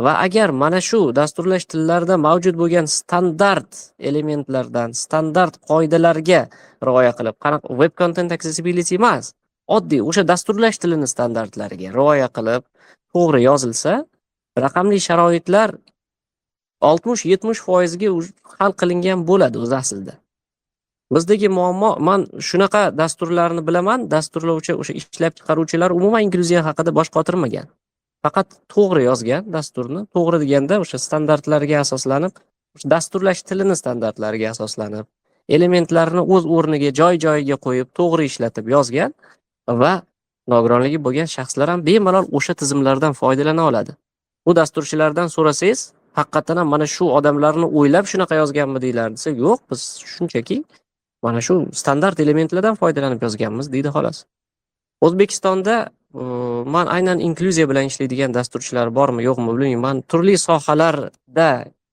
Va agar mana shu dasturlash tillarida mavjud bo'lgan standart elementlardan, standart qoidalarga rioya qilib, qanaqa web content accessibility emas, oddiy o'sha dasturlash tilini standartlariga rioya qilib, to'g'ri yozilsa, raqamli sharoitlar 60-70 foizga hal qilingan bo'ladi o'zi aslida. Bizdagi muammo, man shunaqa dasturlarni bilaman, dasturlovchi, o'sha ishlab chiqaruvchilar umuman inklyuziya haqida bosh qotirmagan. Faqat to'g'ri yozgan dasturni, to'g'ri deganda o'sha standartlarga asoslanib, o'sha dasturlash tilini standartlariga asoslanib, elementlarni o'z o'rniga, joy-joyiga qo'yib, to'g'ri ishlatib yozgan va nogironligi bo'lgan shaxslar ham bemalol o'sha tizimlardan foydalana oladi. Bu dasturchilardan so'rasangiz, haqiqatdan ham mana shu odamlarni o'ylab shunaqa yozganmi deylar desa, yo'q, biz shunchaki mana shu standart elementlardan foydalanib yozganmiz deydi, xolos. O'zbekistonda man aynan inklyuziya bilan ishlaydigan dasturchilar bormi, yo'qmi bilmayman. Turli sohalarda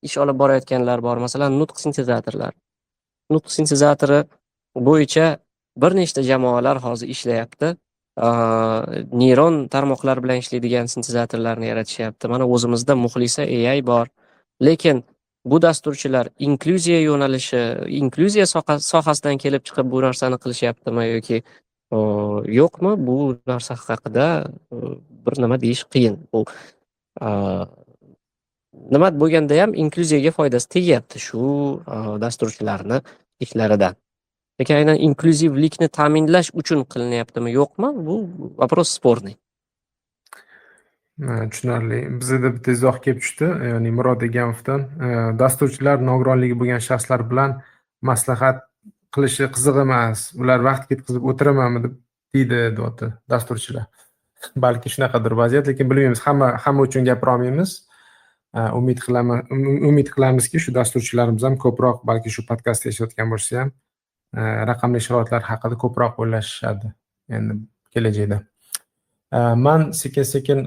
ish olib borayotganlar bor. Masalan, nutq sintezatorlar. Nutq sintezatori bo'yicha bir nechta jamoalar hozir ishlayapti. Neyron tarmoqlar bilan ishlaydigan sintezatorlarni yaratishyapti. Mana, o'zimizda Muxlisa AI bor. Lekin bu dasturchilar inklyuziya yo'nalishi, inklyuziya sohasidan kelib chiqib bu narsani qilishyaptimi yoki yo'qmi, bu narsa haqida bir nima deyish qiyin. Bu nima bo'lganda ham inklyuziyaga foydasi tegyapti shu dasturchilarni ishlaridan. Lekin aynan inklyuzivlikni ta'minlash uchun qilinyaptimi, yo'qmi, bu вопрос спорный. Ha, tushunarli. Bizada bitta izoh kelib tushdi, ya'ni Murod Egamovdan. Dasturchilar nogironligi bo'lgan shaxslar bilan maslahat qilishi qiziq emas. Ular vaqt ketkazib o'tiramanmi deb deydi, deyapti dasturchilar. Balki shunaqadir vaziyat, lekin bilmaymiz. Hamma uchun gapira olmaymiz. Umid qilaman, umid qilamizki, shu dasturchilarimiz ham ko'proq, balki shu podkastda eshitayotgan bo'lsa ham, raqamli sharoitlar haqida ko'proq o'ylashadi endi kelajakda. Man sekin-sekin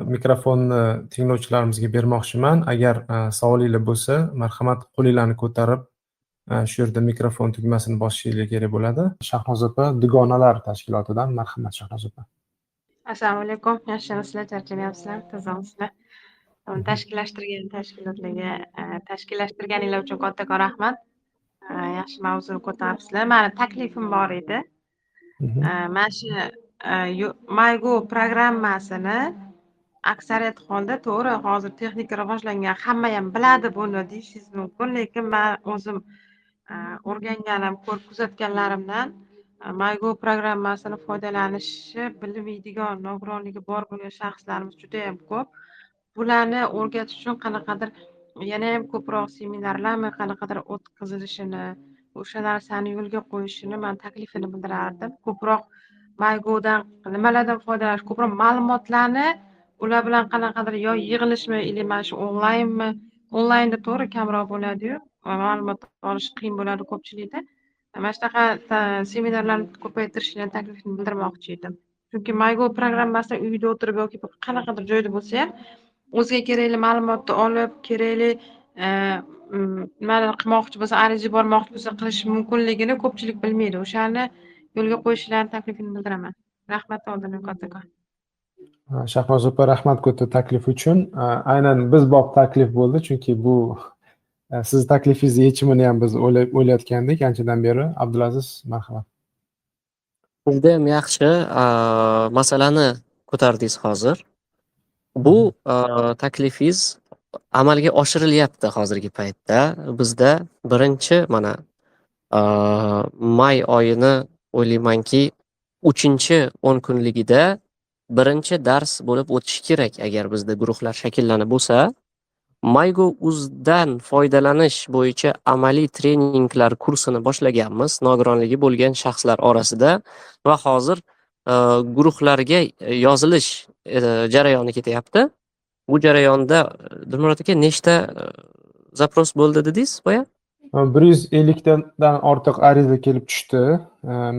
mikrofonni tinglovchilarimizga bermoqchiman. Agar savolinglar bo'lsa, marhamat, qo'linglarni ko'tarib, shu yerda mikrofon tugmasini bosishinglar kerak bo'ladi. Shahnoz opa, Dugonalar tashkilotidan, marhamat, Shahnoz opa. Assalomu alaykum. Yaxshimisizlar, charchamayapsizlar, tozamisizlar? Tashkillashtirgan tashkilotlarga, tashkillashtirganinglar uchun kattakon rahmat. Yaxshi mavzuni ko'taribsizlar. Mani taklifim bor edi. Mana shu MyGo programmasini aksariyat holda, to'g'ri, hozir texnika rivojlangan, hamma ham biladi buni deyishingiz mumkin, lekin man o'zim o'rganganim, ko'rib kuzatganlarimdan MyGo programmasini foydalanishni bilmaydigan, nogironligi bor bo'lgan shaxslarimiz juda ham ko'p. Bularni o'rgatish uchun qanaqadir yana ham ko'proq seminarlarmi, qanaqadir o'tkazilishini, o'sha narsani yo'lga qo'yishini man taklifini bildirardim. Ko'proq MyGodan nimalardan foydalanish, ko'proq ma'lumotlarni ular bilan qanaqadir yo yig'ilishmi, или mana shu onlaynmi, onlaynda to'g'ri kamroq bo'ladi-yu, ma'lumot olish qiyin bo'ladi ko'pchilikda. Mana shunaqa seminarlarni ko'paytirishni taklifini bildirmoqchi edim. Chunki MyGo programmasini uyda o'tirib yoki qanaqadir joyda bo'lsa ham o'ziga kerakli ma'lumotni olib, kerakli nimalar qilmoqchi bo'lsa, ariza yubormoqchi bo'lsa qilish mumkinligini ko'pchilik bilmaydi. O'shani yo'lga qo'yishlarini taklifini bildiraman. Rahmat oldindan kattakon. Shahnoz opa, rahmat katta taklif uchun. Aynan biz bob taklif bo'ldi, chunki bu siz taklifingizni yechimini ham biz o'ylayotgandik anchadan beri. Abdulaziz, marhamat. Juda ham yaxshi masalani ko'tardingiz hozir. Bu taklifingiz amalga oshirilyapti hozirgi paytda. Bizda birinchi mana may oyini o'ylaymanki 3-10 kunligida birinchi dars bo'lib o'tishi kerak, agar bizda guruhlar shakllanib bo'lsa. MyGo uzdan foydalanish bo'yicha amaliy treninglar kursini boshlaganmiz nogironligi bo'lgan shaxslar orasida va hozir guruhlarga yozilish jarayoni ketyapti. Bu jarayonda Dilmurod aka nechta запрос bo'ldi dedingiz boya? 150 tadan ortiq ariza kelib tushdi.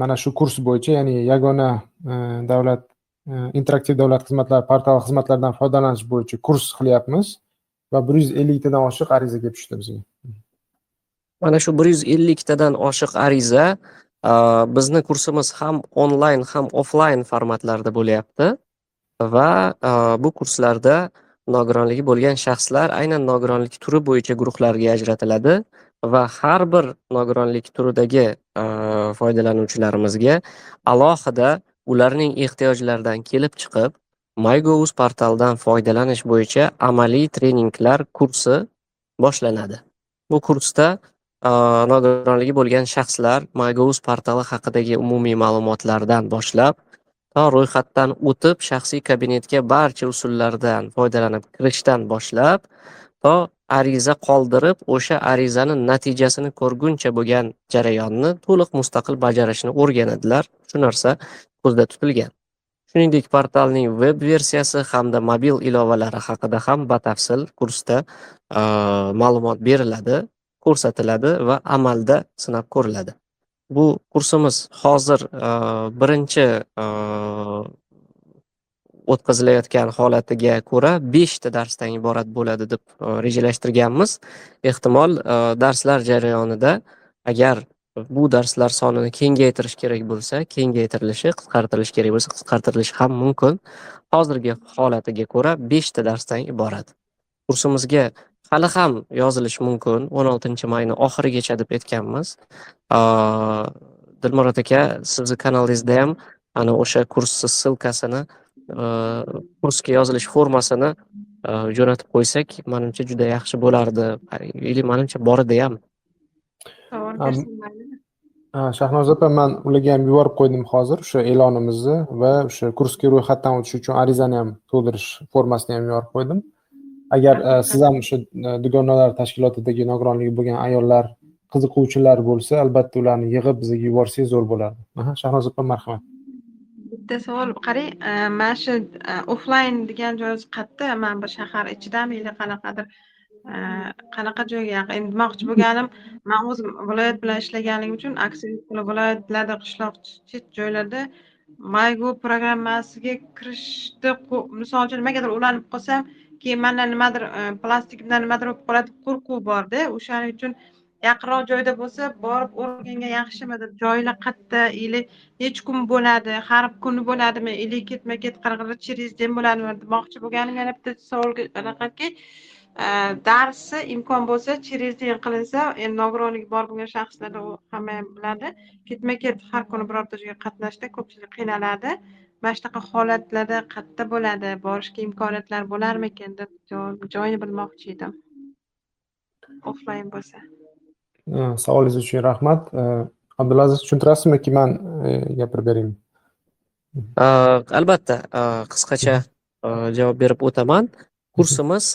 Mana shu kurs bo'yicha, ya'ni yagona davlat interaktiv davlat xizmatlari portali xizmatlaridan foydalanish bo'yicha kurs qilyapmiz va 150 tadan oshiq ariza kelib tushdi bizga. Mana shu 150 tadan oshiq ariza, bizni kursimiz ham onlayn, ham offlayn formatlarda bo'lyapti va bu kurslarda nogironligi bo'lgan shaxslar aynan nogironlik turi bo'yicha guruhlarga ajratiladi va har bir nogironlik turidagi foydalanuvchilarimizga alohida ularning ehtiyojlaridan kelib chiqib MyGovUz portalidan foydalanish bo'yicha amaliy treninglar kursi boshlanadi. Bu kursda nogironligi bo'lgan shaxslar MyGovUz portali haqidagi umumiy ma'lumotlardan boshlab to ro'yxatdan o'tib shaxsiy kabinetga barcha usullardan foydalanib kirishdan boshlab to ariza qoldirib o'sha arizani natijasini ko'rguncha bo'lgan jarayonni to'liq mustaqil bajarishni o'rganadilar. Shu narsa ko'zda tutilgan. Shuningdek, portalning veb versiyasi hamda mobil ilovalari haqida ham batafsil kursda ma'lumot beriladi, ko'rsatiladi va amalda sinab ko'riladi. Bu kursimiz hozir birinchi o'tkazilayotgan holatiga ko'ra 5 ta darsdan iborat bo'ladi deb rejalashtirganmiz. Ehtimol, darslar jarayonida agar bu darslar sonini kengaytirish kerak bo'lsa, kengaytirilishi, qisqartirilishi kerak bo'lsa, qisqartirilishi ham mumkin. Hozirgi holatiga ko'ra 5 ta darsdan iborat. Kursimizga hali ham yozilish mumkin. 16-mayni oxirigacha deb aytganmiz. Dilmurod aka, sizni kanalingizda ham ana o'sha kursni ссылка sini, kursga yozilish formasini jo'natib qo'ysak, manimcha juda yaxshi bo'lardi. Или manimcha bor edi ham. Savol bersam maylimi? Shahnoz opa, man ularga ham yuborib qo'ydim hozir o'sha e'lonimizni va o'sha kursga ro'yxatdan o'tish uchun arizani ham to'ldirish formasini ham yuborib qo'ydim. Agar siz ham o'sha dugonalar tashkilotidagi nogironligi bo'lgan ayollar qiziquvchilar bo'lsa, albatta ularni yig'ib bizga yuborsangiz zo'r bo'lardi. Aha, Shahnoz opa, marhamat. Bitta savol, qarang, mana shu offlayn degan joyingiz qayerda? Mana bir shahar ichidami или qanaqadir qanaqa joyga yaqin? Endi demoqchi bo'lganim, man o'zim viloyat bilan ishlaganligim uchun aksariyat viloyatlarda, qishloq, chet joylarda. MyGov programmasiga kirishni, misol uchun, nimagadir ulanib qolsam, keyin mandan nimadir plastikdan nimadir bo'lib qoladi, qo'rquv borda. O'shaning uchun yaqinroq joyda bo'lsa, borib o'rgangan yaxshimi deb, joylar qayerda или necha kun bo'ladi, har kuni bo'ladimi или ketma-ket qanaqadir через день bo'ladimi demoqchi bo'lganim. Yana bitta savolga anaqaki, darsi imkon bo'lsa через день qilinsa, endi nogironligi bor bo'lgan shaxslarda, u hamma ham biladi, ketma-ket har kuni birorta joyga qatnashda ko'pchilik qiynaladi. Mana shunaqa holatlarda qayerda bo'ladi, borishga imkoniyatlar bo'larmikin deb joyini bilmoqchi edim, offlayn bo'lsa. Savolingiz uchun rahmat. Abdulaziz, tushuntirasizmi, man gapirib beraymi? Albatta, qisqacha javob berib o'taman. Kursimiz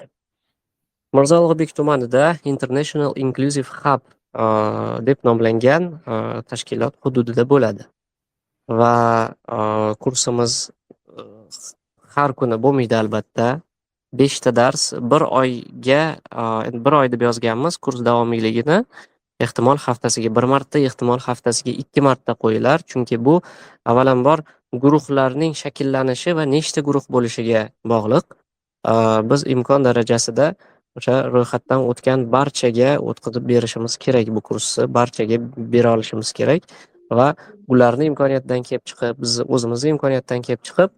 Mirzo Ulug'bek tumanida International Inclusive Hub deb nomlangan tashkilot hududida bo'ladi va kursimiz har kuni bo'lmaydi, albatta. Beshta dars bir oyga, bir oy deb yozganmiz kurs davomiyligini. Ehtimol, haftasiga bir marta, ehtimol, haftasiga ikki marta qo'yilar, chunki bu avvalambor guruhlarning shakllanishi va nechta guruh bo'lishiga bog'liq. Biz imkon darajasida o'sha ro'yxatdan o'tgan barchaga o'tkazib berishimiz kerak, bu kursni barchaga bera olishimiz kerak va ularni imkoniyatidan kelib chiqib, bizni o'zimizni imkoniyatdan kelib chiqib,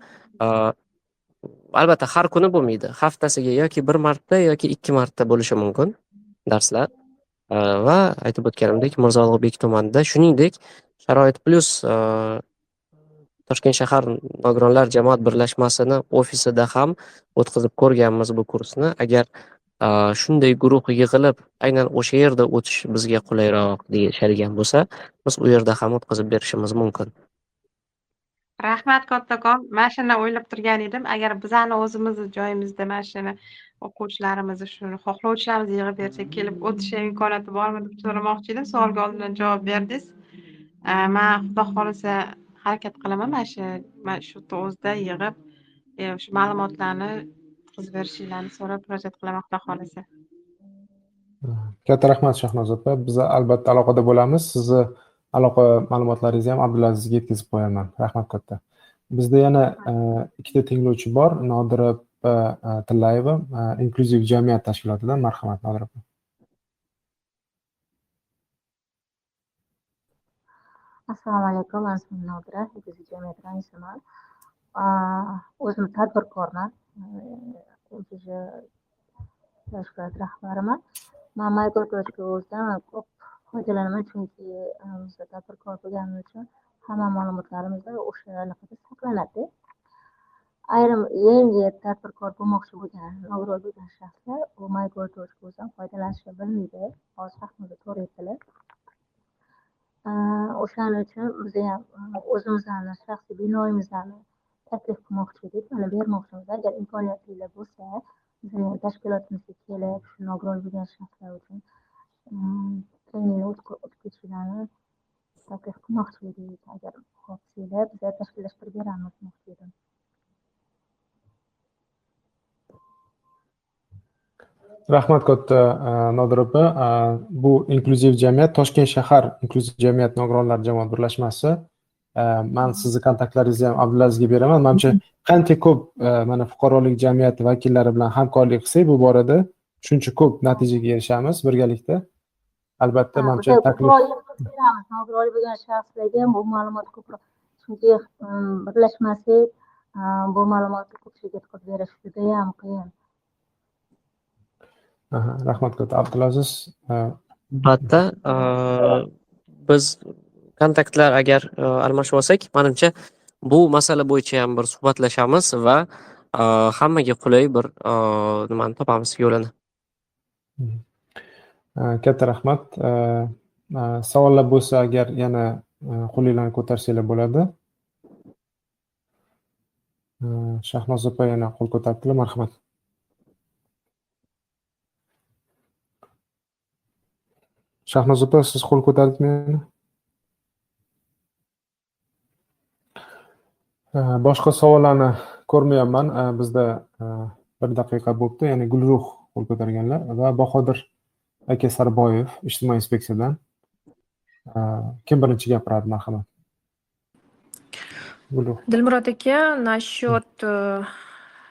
albatta, har kuni bo'lmaydi, haftasiga yoki bir marta, yoki ikki marta bo'lishi mumkin darslar. Va aytib o'tganimdek, Mirzo Ulug'bek tumanida, shuningdek, Sharoit Plyus Toshkent shahar nogironlar jamoat birlashmasini ofisida ham o'tkazib ko'rganmiz bu kursni. Agar shunday guruh yig'ilib, aynan o'sha yerda o'tish bizga qulayroq deyishadigan bo'lsa, biz u yerda ham o'tkazib berishimiz mumkin. Rahmat kattakon. Mana shuni o'ylab turgan edim. Agar bizani o'zimizni joyimizda mana shuni o'quvchilarimizni, shuni xohlovchilarimizni yig'ib bersak, kelib o'tish imkoniyati bormi deb so'ramoqchi edim. Savolga oldindan javob berdingiz. Man, xudo xohlasa, harakat qilaman, mana shu o'zida yig'ib, shu ma'lumotlarni yetkazib berishinglarni so'rab murojaat qilaman, xudo xohlasa. Katta rahmat, Shahnoza opa. Biz albatta aloqada bo'lamiz. Sizni aloqa ma'lumotlaringizni ham Abdulazizga yetkazib qo'yaman. Rahmat katta. Bizda yana ikkita tinglovchi bor. Nodira opa Tillayeva, Inklyuziv jamiyat tashkilotidan. Marhamat, Nodira opa. Assalomu alaykum, man ismim Nodira, Inklyuziv jamiyat raisiman. O'zim tadbirkorman, o'zi tashkilot rahbariman. Man MyGov.uzdan ko'p foydalanaman, chunki biz tadbirkor bo'lganim uchun hamma ma'lumotlarimiz o'sha anaqada saqlanadi. Ayrim yangi tadbirkor bo'lmoqchi bo'lgan, nogiron bo'lgan shaxslar bu MyGov.uzdan foydalanishni bilmaydi. Hozir Shahnoza to'g'ri aytdilar. O'shaning uchun biz ham o'zimizni shaxsiy binoyimizni taklif qilmoqchi edik, mana bermoqchimiz. Agar imkoniyatlilar bo'lsa, bizni tashkilotimizga kelib, shu nogiron bo'lgan shaxslar uchun treningni o'tib ketishlarini taklif qilmoqchi edik. Agar xo'p desanglar, biza tashkillashtirib beramiz demoqchi edim. Rahmat katta, Nodira opa. Bu Inklyuziv jamiyat, Toshkent shahar Inklyuziv jamiyat nogironlar jamoat birlashmasi. Man sizni kontaktlaringizni ham Abdulazizga beraman. Manimcha, qancha ko'p mana fuqarolik jamiyati vakillari bilan hamkorlik qilsak, bu borada shuncha ko'p natijaga erishamiz birgalikda. Albatta, manimcha, taklif beramiz nogironlik bo'lgan shaxslarga bu ma'lumot ko'proq, chunki birlashmasak, bu ma'lumotni ko'pchilikka yetkazib berish judayam qiyin. Rahmat katta, Abdulaziz. Albatta, biz kontaktlar agar almashib olsak, manimcha, bu masala bo'yicha ham bir suhbatlashamiz va hammaga qulay bir nimani topamiz, yo'lini. Katta rahmat. Savollar bo'lsa agar, yana qo'linglarni ko'tarsanglar bo'ladi. Shahnoza opa yana qo'l ko'taribdilar, marhamat. Shahnoza opa, siz qo'l ko'tardingizmi yana? Boshqa savollarni ko'rmayapman. Bizda bir daqiqa bo'libdi. Ya'ni Gulruh qo'l ko'targanlar va Bahodir aka Sarboyev ijtimoiy inspeksiyadan. Kim birinchi gapiradi, marhamat? Gulruh. Dilmurod aka, насчет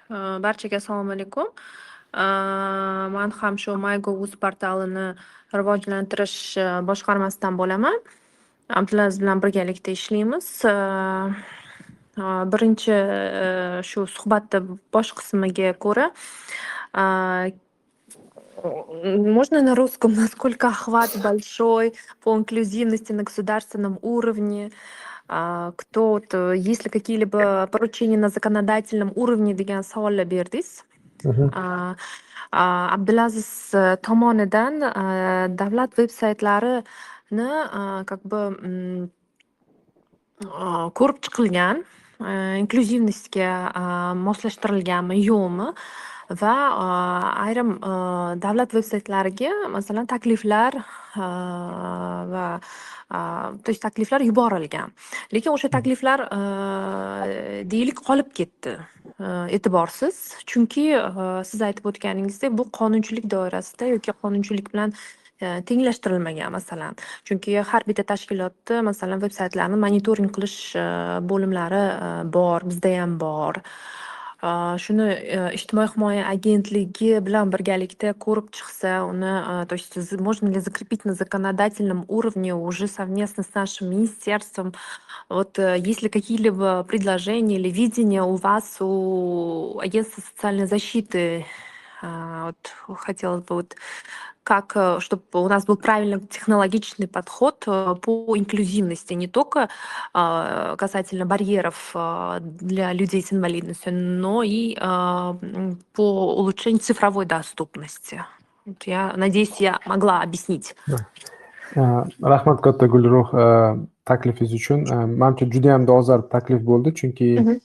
barchaga assalomu alaykum. Man ham shu MyGov.uz portalini rivojlantirish boshqarmasidan bo'laman. Abdulaziz bilan birgalikda ishlaymiz. Birinchi shu suhbatni bosh qismiga ko'ra, можно на русском, насколько охват большой по инклюзивности на государственном уровне? Кто вот, есть ли какие-либо поручения на законодательном уровне degan savollar berdingiz. Abdulaziz tomonidan davlat veb saytlarini как бы ko'rib chiqilgan, инклюзивность ga moslashtirilganmi, yo'qmi va ayrim davlat veb saytlariga, masalan, takliflar va то есть takliflar yuborilgan, lekin o'sha takliflar, deylik, qolib ketdi e'tiborsiz, chunki siz aytib o'tganingizdek, bu qonunchilik doirasida yoki qonunchilik bilan tenglashtirilmagan, masalan, chunki har bitta tashkilotda, masalan, veb saytlarni monitoring qilish bo'limlari bor, bizdayam bor. Shuni Ijtimoiy himoya agentligi bilan birgalikda ko'rib chiqsa, uni, то есть можно ли закрепить на законодательном уровне уже совместно с нашим министерством? Вот есть ли какие-либо предложения или видения у вас, у агентства социальной защиты? Вот хотелось бы вот как, чтобы у нас был правильный технологичный подход по инклюзивности, не только касательно барьеров для людей с инвалидностью, но и по улучшению цифровой доступности. Вот я надеюсь, я могла объяснить. Rahmat katta, Gulruh, taklifingiz uchun. Manimcha, judayam dolzarb taklif bo'ldi, chunki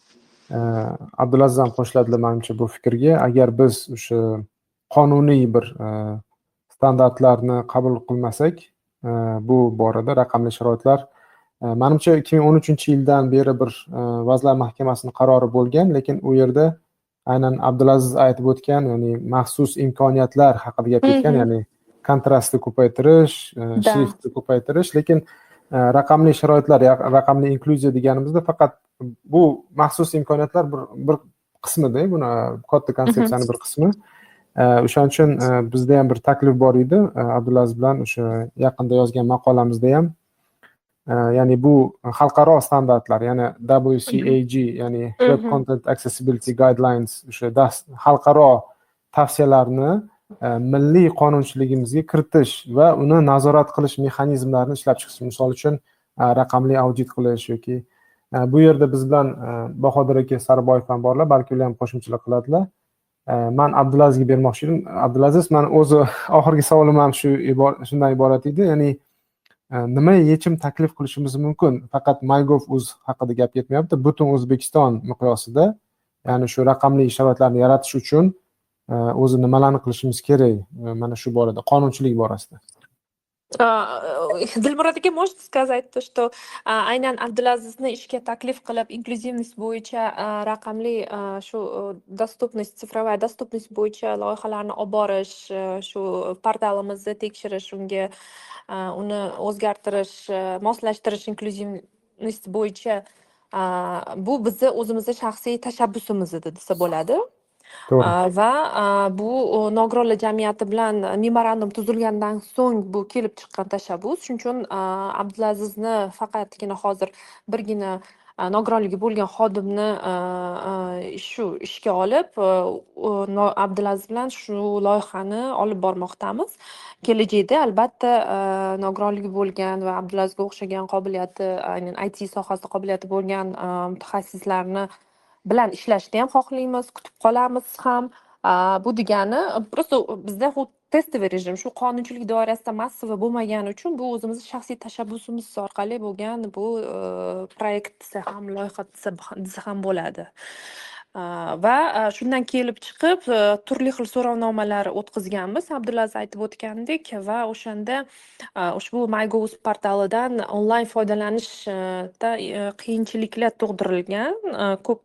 Abdulaziz ham qo'shiladilar manimcha bu fikrga. Agar biz o'sha qonuniy bir standartlarni qabul qilmasak, bu borada raqamli sharoitlar, manimcha, 2013-yildan beri bir Vazirlar Mahkamasini qarori bo'lgan, lekin u yerda aynan Abdulaziz aytib o'tgan, ya'ni maxsus imkoniyatlar haqida gap ketgan, ya'ni kontrastni ko'paytirish, shriftni ko'paytirish, lekin raqamli sharoitlar, raqamli inklyuziya deganimizda faqat bu maxsus imkoniyatlar bir qismida, buni katta konsepsiyani bir qismi. O'shaning uchun bizda ham bir taklif bor edi Abdulaziz bilan o'sha yaqinda yozgan maqolamizda ham, ya'ni bu xalqaro standartlar, ya'ni WCAG, ya'ni Web Content Accessibility Guidelines, o'sha xalqaro tavsiyalarni milliy qonunchiligimizga kiritish va uni nazorat qilish mexanizmlarini ishlab chiqish, misol uchun, raqamli audit qilish yoki bu yerda biz bilan Bahodir aka Sariboyev ham borlar, balki ular ham qo'shimchalar qiladilar. Man Abdulazizga bermoqchi edim. Abdulaziz, man o'zi oxirgi savolim ham shu shundan iborat edi, ya'ni nima yechim taklif qilishimiz mumkin? Faqat MyGov.uz haqida gap ketmayapti, butun O'zbekiston miqyosida, ya'ni shu raqamli sharoitlarni yaratish uchun o'zi nimalarni qilishimiz kerak mana shu borada, qonunchilik borasida? Dilmurod aka, можете сказать то, что aynan Abdulazizni ishga taklif qilib, инклюзивность bo'yicha, raqamli shu доступность, цифровая доступность bo'yicha loyihalarni olib borish, shu portalimizni tekshirish, unga uni o'zgartirish, moslashtirish инклюзивность bo'yicha, bu bizni o'zimizni shaxsiy tashabbusimiz edi desa bo'ladi. To'g'ri. Va bu nogironlar jamiyati bilan memorandum tuzilgandan so'ng bu kelib chiqqan tashabbus. Shuning uchun Abdulazizni faqatgina hozir birgina nogironligi bo'lgan xodimni shu ishga olib, Abdulaziz bilan shu loyihani olib bormoqdamiz. Kelajakda albatta nogironligi bo'lgan va Abdulazizga o'xshagan qobiliyati, aynan IT sohasida qobiliyati bo'lgan mutaxassislarni bilan ishlashni ham xohlaymiz, kutib qolamiz ham. Bu degani просто bizda тестовый режим, shu qonunchilik doirasida массовый bo'lmagani uchun bu o'zimizni shaxsiy tashabbusimiz orqali bo'lgan bu proyekt desa ham, loyiha desa ham bo'ladi. Va shundan kelib chiqib, turli xil so'rovnomalar o'tkazganmiz, Abdulaziz aytib o'tgandek, va o'shanda ushbu MyGov.uz portalidan onlayn foydalanishda qiyinchiliklar tug'dirilgan ko'p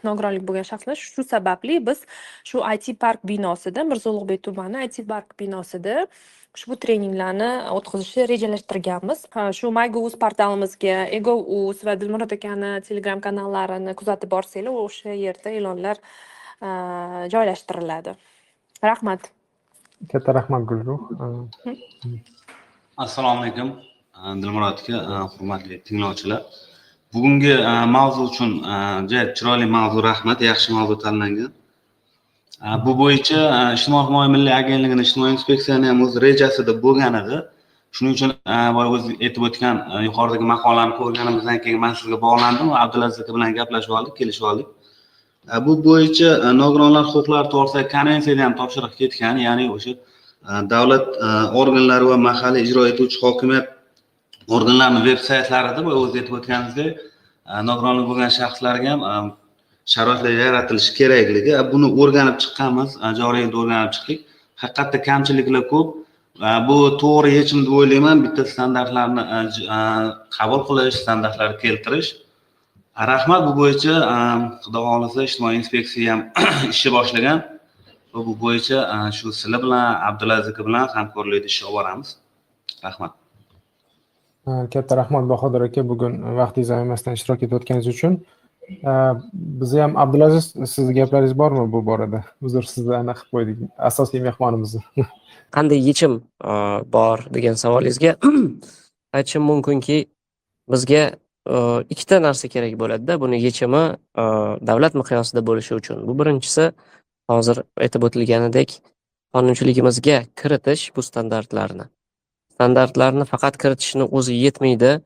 nogironlik bo'lgan shaxslar. Shu sababli biz shu IT park binosida, Mirzo Ulug'bek tumani IT park binosida Ushbu treninglarni o'tkazishni rejalashtirganmiz. Shu MyGov.uz portalimizga, egov.uz va Dilmurod akani Telegram kanallarini kuzatib borsanglar, o'sha yerda e'lonlar joylashtiriladi. Rahmat. Katta rahmat, Gulruh. Assalomu alaykum, Dilmurod aka, hurmatli tinglovchilar. Bugungi mavzu uchun, juda chiroyli mavzu, rahmat, yaxshi mavzu tanlangan. Bu bo'yicha Ijtimoiy himoya milliy agentligini, ijtimoiy inspeksiyani ham o'z rejasida bo'lgan edi. Shuning uchun boya o'zi aytib o'tgan yuqoridagi maqolani ko'rganimizdan keyin man sizga bog'landim va Abdulaziz aka bilan gaplashib oldik, kelishib oldik. Bu bo'yicha nogironlar huquqlari to'g'risidagi konvensiyada ham topshiriq ketgan, ya'ni o'sha davlat organlari va mahalliy ijro etuvchi hokimiyat organlarini veb saytlarida, boya o'zi aytib o'tganingizdek, nogironligi bo'lgan shaxslarga ham sharoitlar yaratilishi kerakligi. Buni o'rganib chiqqanmiz, joriy yilda o'rganib chiqdik. Haqiqatda kamchiliklar ko'p. Bu to'g'ri yechim deb o'ylayman, bitta standartlarni qabul qilish, standartlarni keltirish. Rahmat, bu bo'yicha, xudo xohlasa, ijtimoiy inspeksiya ham ishni boshlagan va bu bo'yicha shu sizlar bilan, Abdulaziz aka bilan hamkorlikda ish olib boramiz. Rahmat. Katta rahmat, Bahodir aka, bugun vaqtingizni ayamasdan ishtirok etayotganingiz uchun. Bizni ham, Abdulaziz, sizni gaplaringiz bormi bu borada? Uzr, sizni anaqa qilib qo'ydik, asosiy mehmonimizni. Qanday yechim bor degan savolingizga aytishim mumkinki, bizga ikkita narsa kerak bo'ladida buni yechimi davlat miqyosida bo'lishi uchun. Bu birinchisi, hozir aytib o'tilganidek, qonunchiligimizga kiritish bu standartlarni. Standartlarni faqat kiritishni o'zi yetmaydi,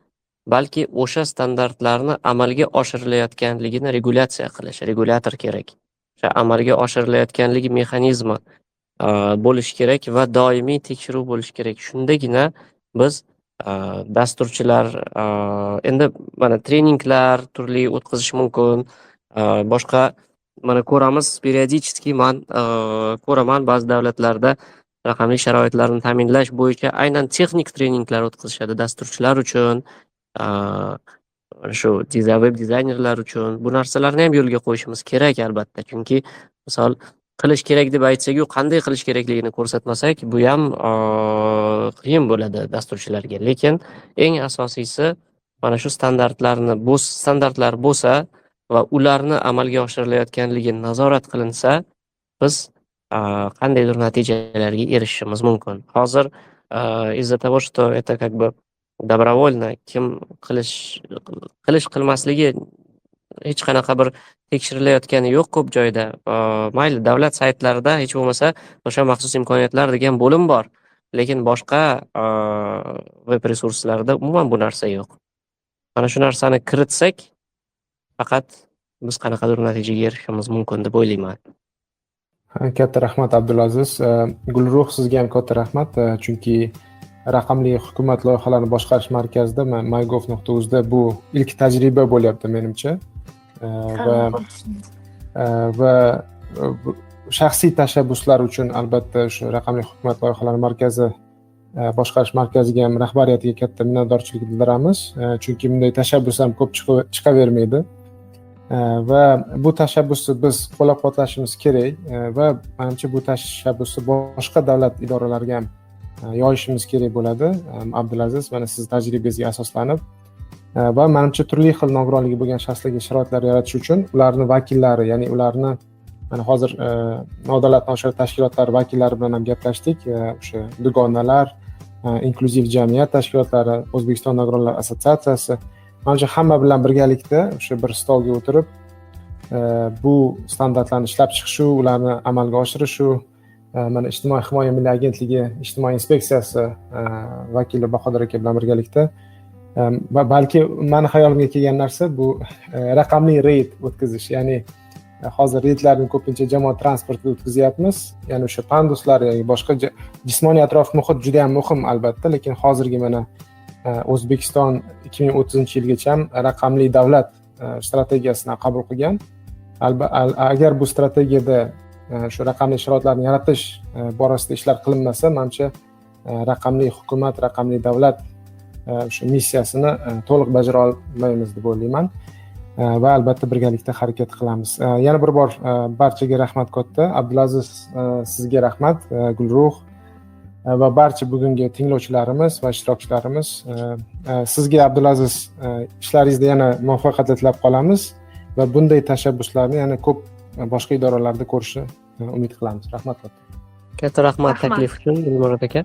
balki o'sha standartlarni amalga oshirilayotganligini regulyatsiya qilish, regulyator kerak. O'sha amalga oshirilayotganligi mexanizmi bo'lishi kerak va doimiy tekshiruv bo'lishi kerak. Shundagina biz dasturchilar, endi mana treninglar turli o'tkazish mumkin, boshqa mana ko'ramiz, периодически man ko'raman, ba'zi davlatlarda raqamli sharoitlarni ta'minlash bo'yicha aynan texnik treninglar o'tkazishadi dasturchilar uchun, shu veb dizaynerlar uchun. Bu narsalarni ham yo'lga qo'yishimiz kerak, albatta, chunki misol qilish kerak deb aytsak-u, qanday qilish kerakligini ko'rsatmasak, bu ham qiyin bo'ladi dasturchilarga. Lekin eng asosiysi, mana shu standartlarni, bu standartlar bo'lsa va ularni amalga oshirilayotganligi nazorat qilinsa, biz qandaydir natijalarga erishishimiz mumkin. Hozir из-за того, что это как бы добровольно, kim qilish qilmasligi hech qanaqa bir tekshirilayotgani yo'q ko'p joyda. Mayli, davlat saytlarida hech bo'lmasa o'sha maxsus imkoniyatlar degan bo'lim bor, lekin boshqa veb resurslarda umuman bu narsa yo'q. Mana shu narsani kiritsak faqat, biz qanaqadir natijaga erishishimiz mumkin deb o'ylayman. Katta rahmat, Abdulaziz. Gulruh, sizga ham katta rahmat, chunki raqamli hukumat loyihalarini boshqarish markazida, mygov.uzda bu ilk tajriba bo'lyapti, menimcha. Va shaxsiy tashabbuslar uchun, albatta, shu raqamli hukumat loyihalari markazi, boshqarish markaziga ham, rahbariyatiga katta minnatdorchilik bildiramiz, chunki bunday tashabbus ham ko'p chiqavermaydi va bu tashabbusni biz qo'llab quvvatlashimiz kerak va manimcha, bu tashabbusni boshqa davlat idoralariga ham yoyishimiz kerak bo'ladi. Abdulaziz, mana sizni tajribangizga asoslanib va manimcha, turli xil nogironligi bo'lgan shaxslarga sharoitlar yaratish uchun ularni vakillari, ya'ni ularni mana hozir nodavlat noshir tashkilotlari vakillari bilan ham gaplashdik, o'sha dugonalar, inklyuziv jamiyat tashkilotlari, O'zbekiston nogironlar assotsiatsiyasi, manimcha, hamma bilan birgalikda o'sha bir stolga o'tirib, bu standartlarni ishlab chiqishu, ularni amalga oshirishu, mana Ijtimoiy himoya milliy agentligi, ijtimoiy inspeksiyasi vakili Bahodir aka bilan birgalikda va balki mani xayolimga kelgan narsa bu raqamli reyd o'tkazish. Ya'ni hozir reydlarni ko'pincha jamoat transportida o'tkazyapmiz, ya'ni o'sha panduslar yoki boshqa jismoniy atrof muhit juda yam muhim, albatta, lekin hozirgi mana O'zbekiston 2030-yilgacha raqamli davlat strategiyasini qabul qilgan. Agar bu strategiyada shu raqamli sharoitlarni yaratish borasida ishlar qilinmasa, manimcha, raqamli hukumat, raqamli davlat o'sha missiyasini to'liq bajara olmaymiz deb o'ylayman va albatta birgalikda harakat qilamiz. Yana bir bor barchaga rahmat katta. Abdulaziz, sizga rahmat, Gulruh. Va barcha bugungi tinglovchilarimiz va ishtirokchilarimiz, sizga, Abdulaziz, ishlaringizda yana muvaffaqiyatlar tilab qolamiz va bunday tashabbuslarni yana ko'p boshqa idoralarda ko'rishni umid qilamiz. Rahmat katta. Katta rahmat Rahmat. taklif uchun, Dilmurod aka.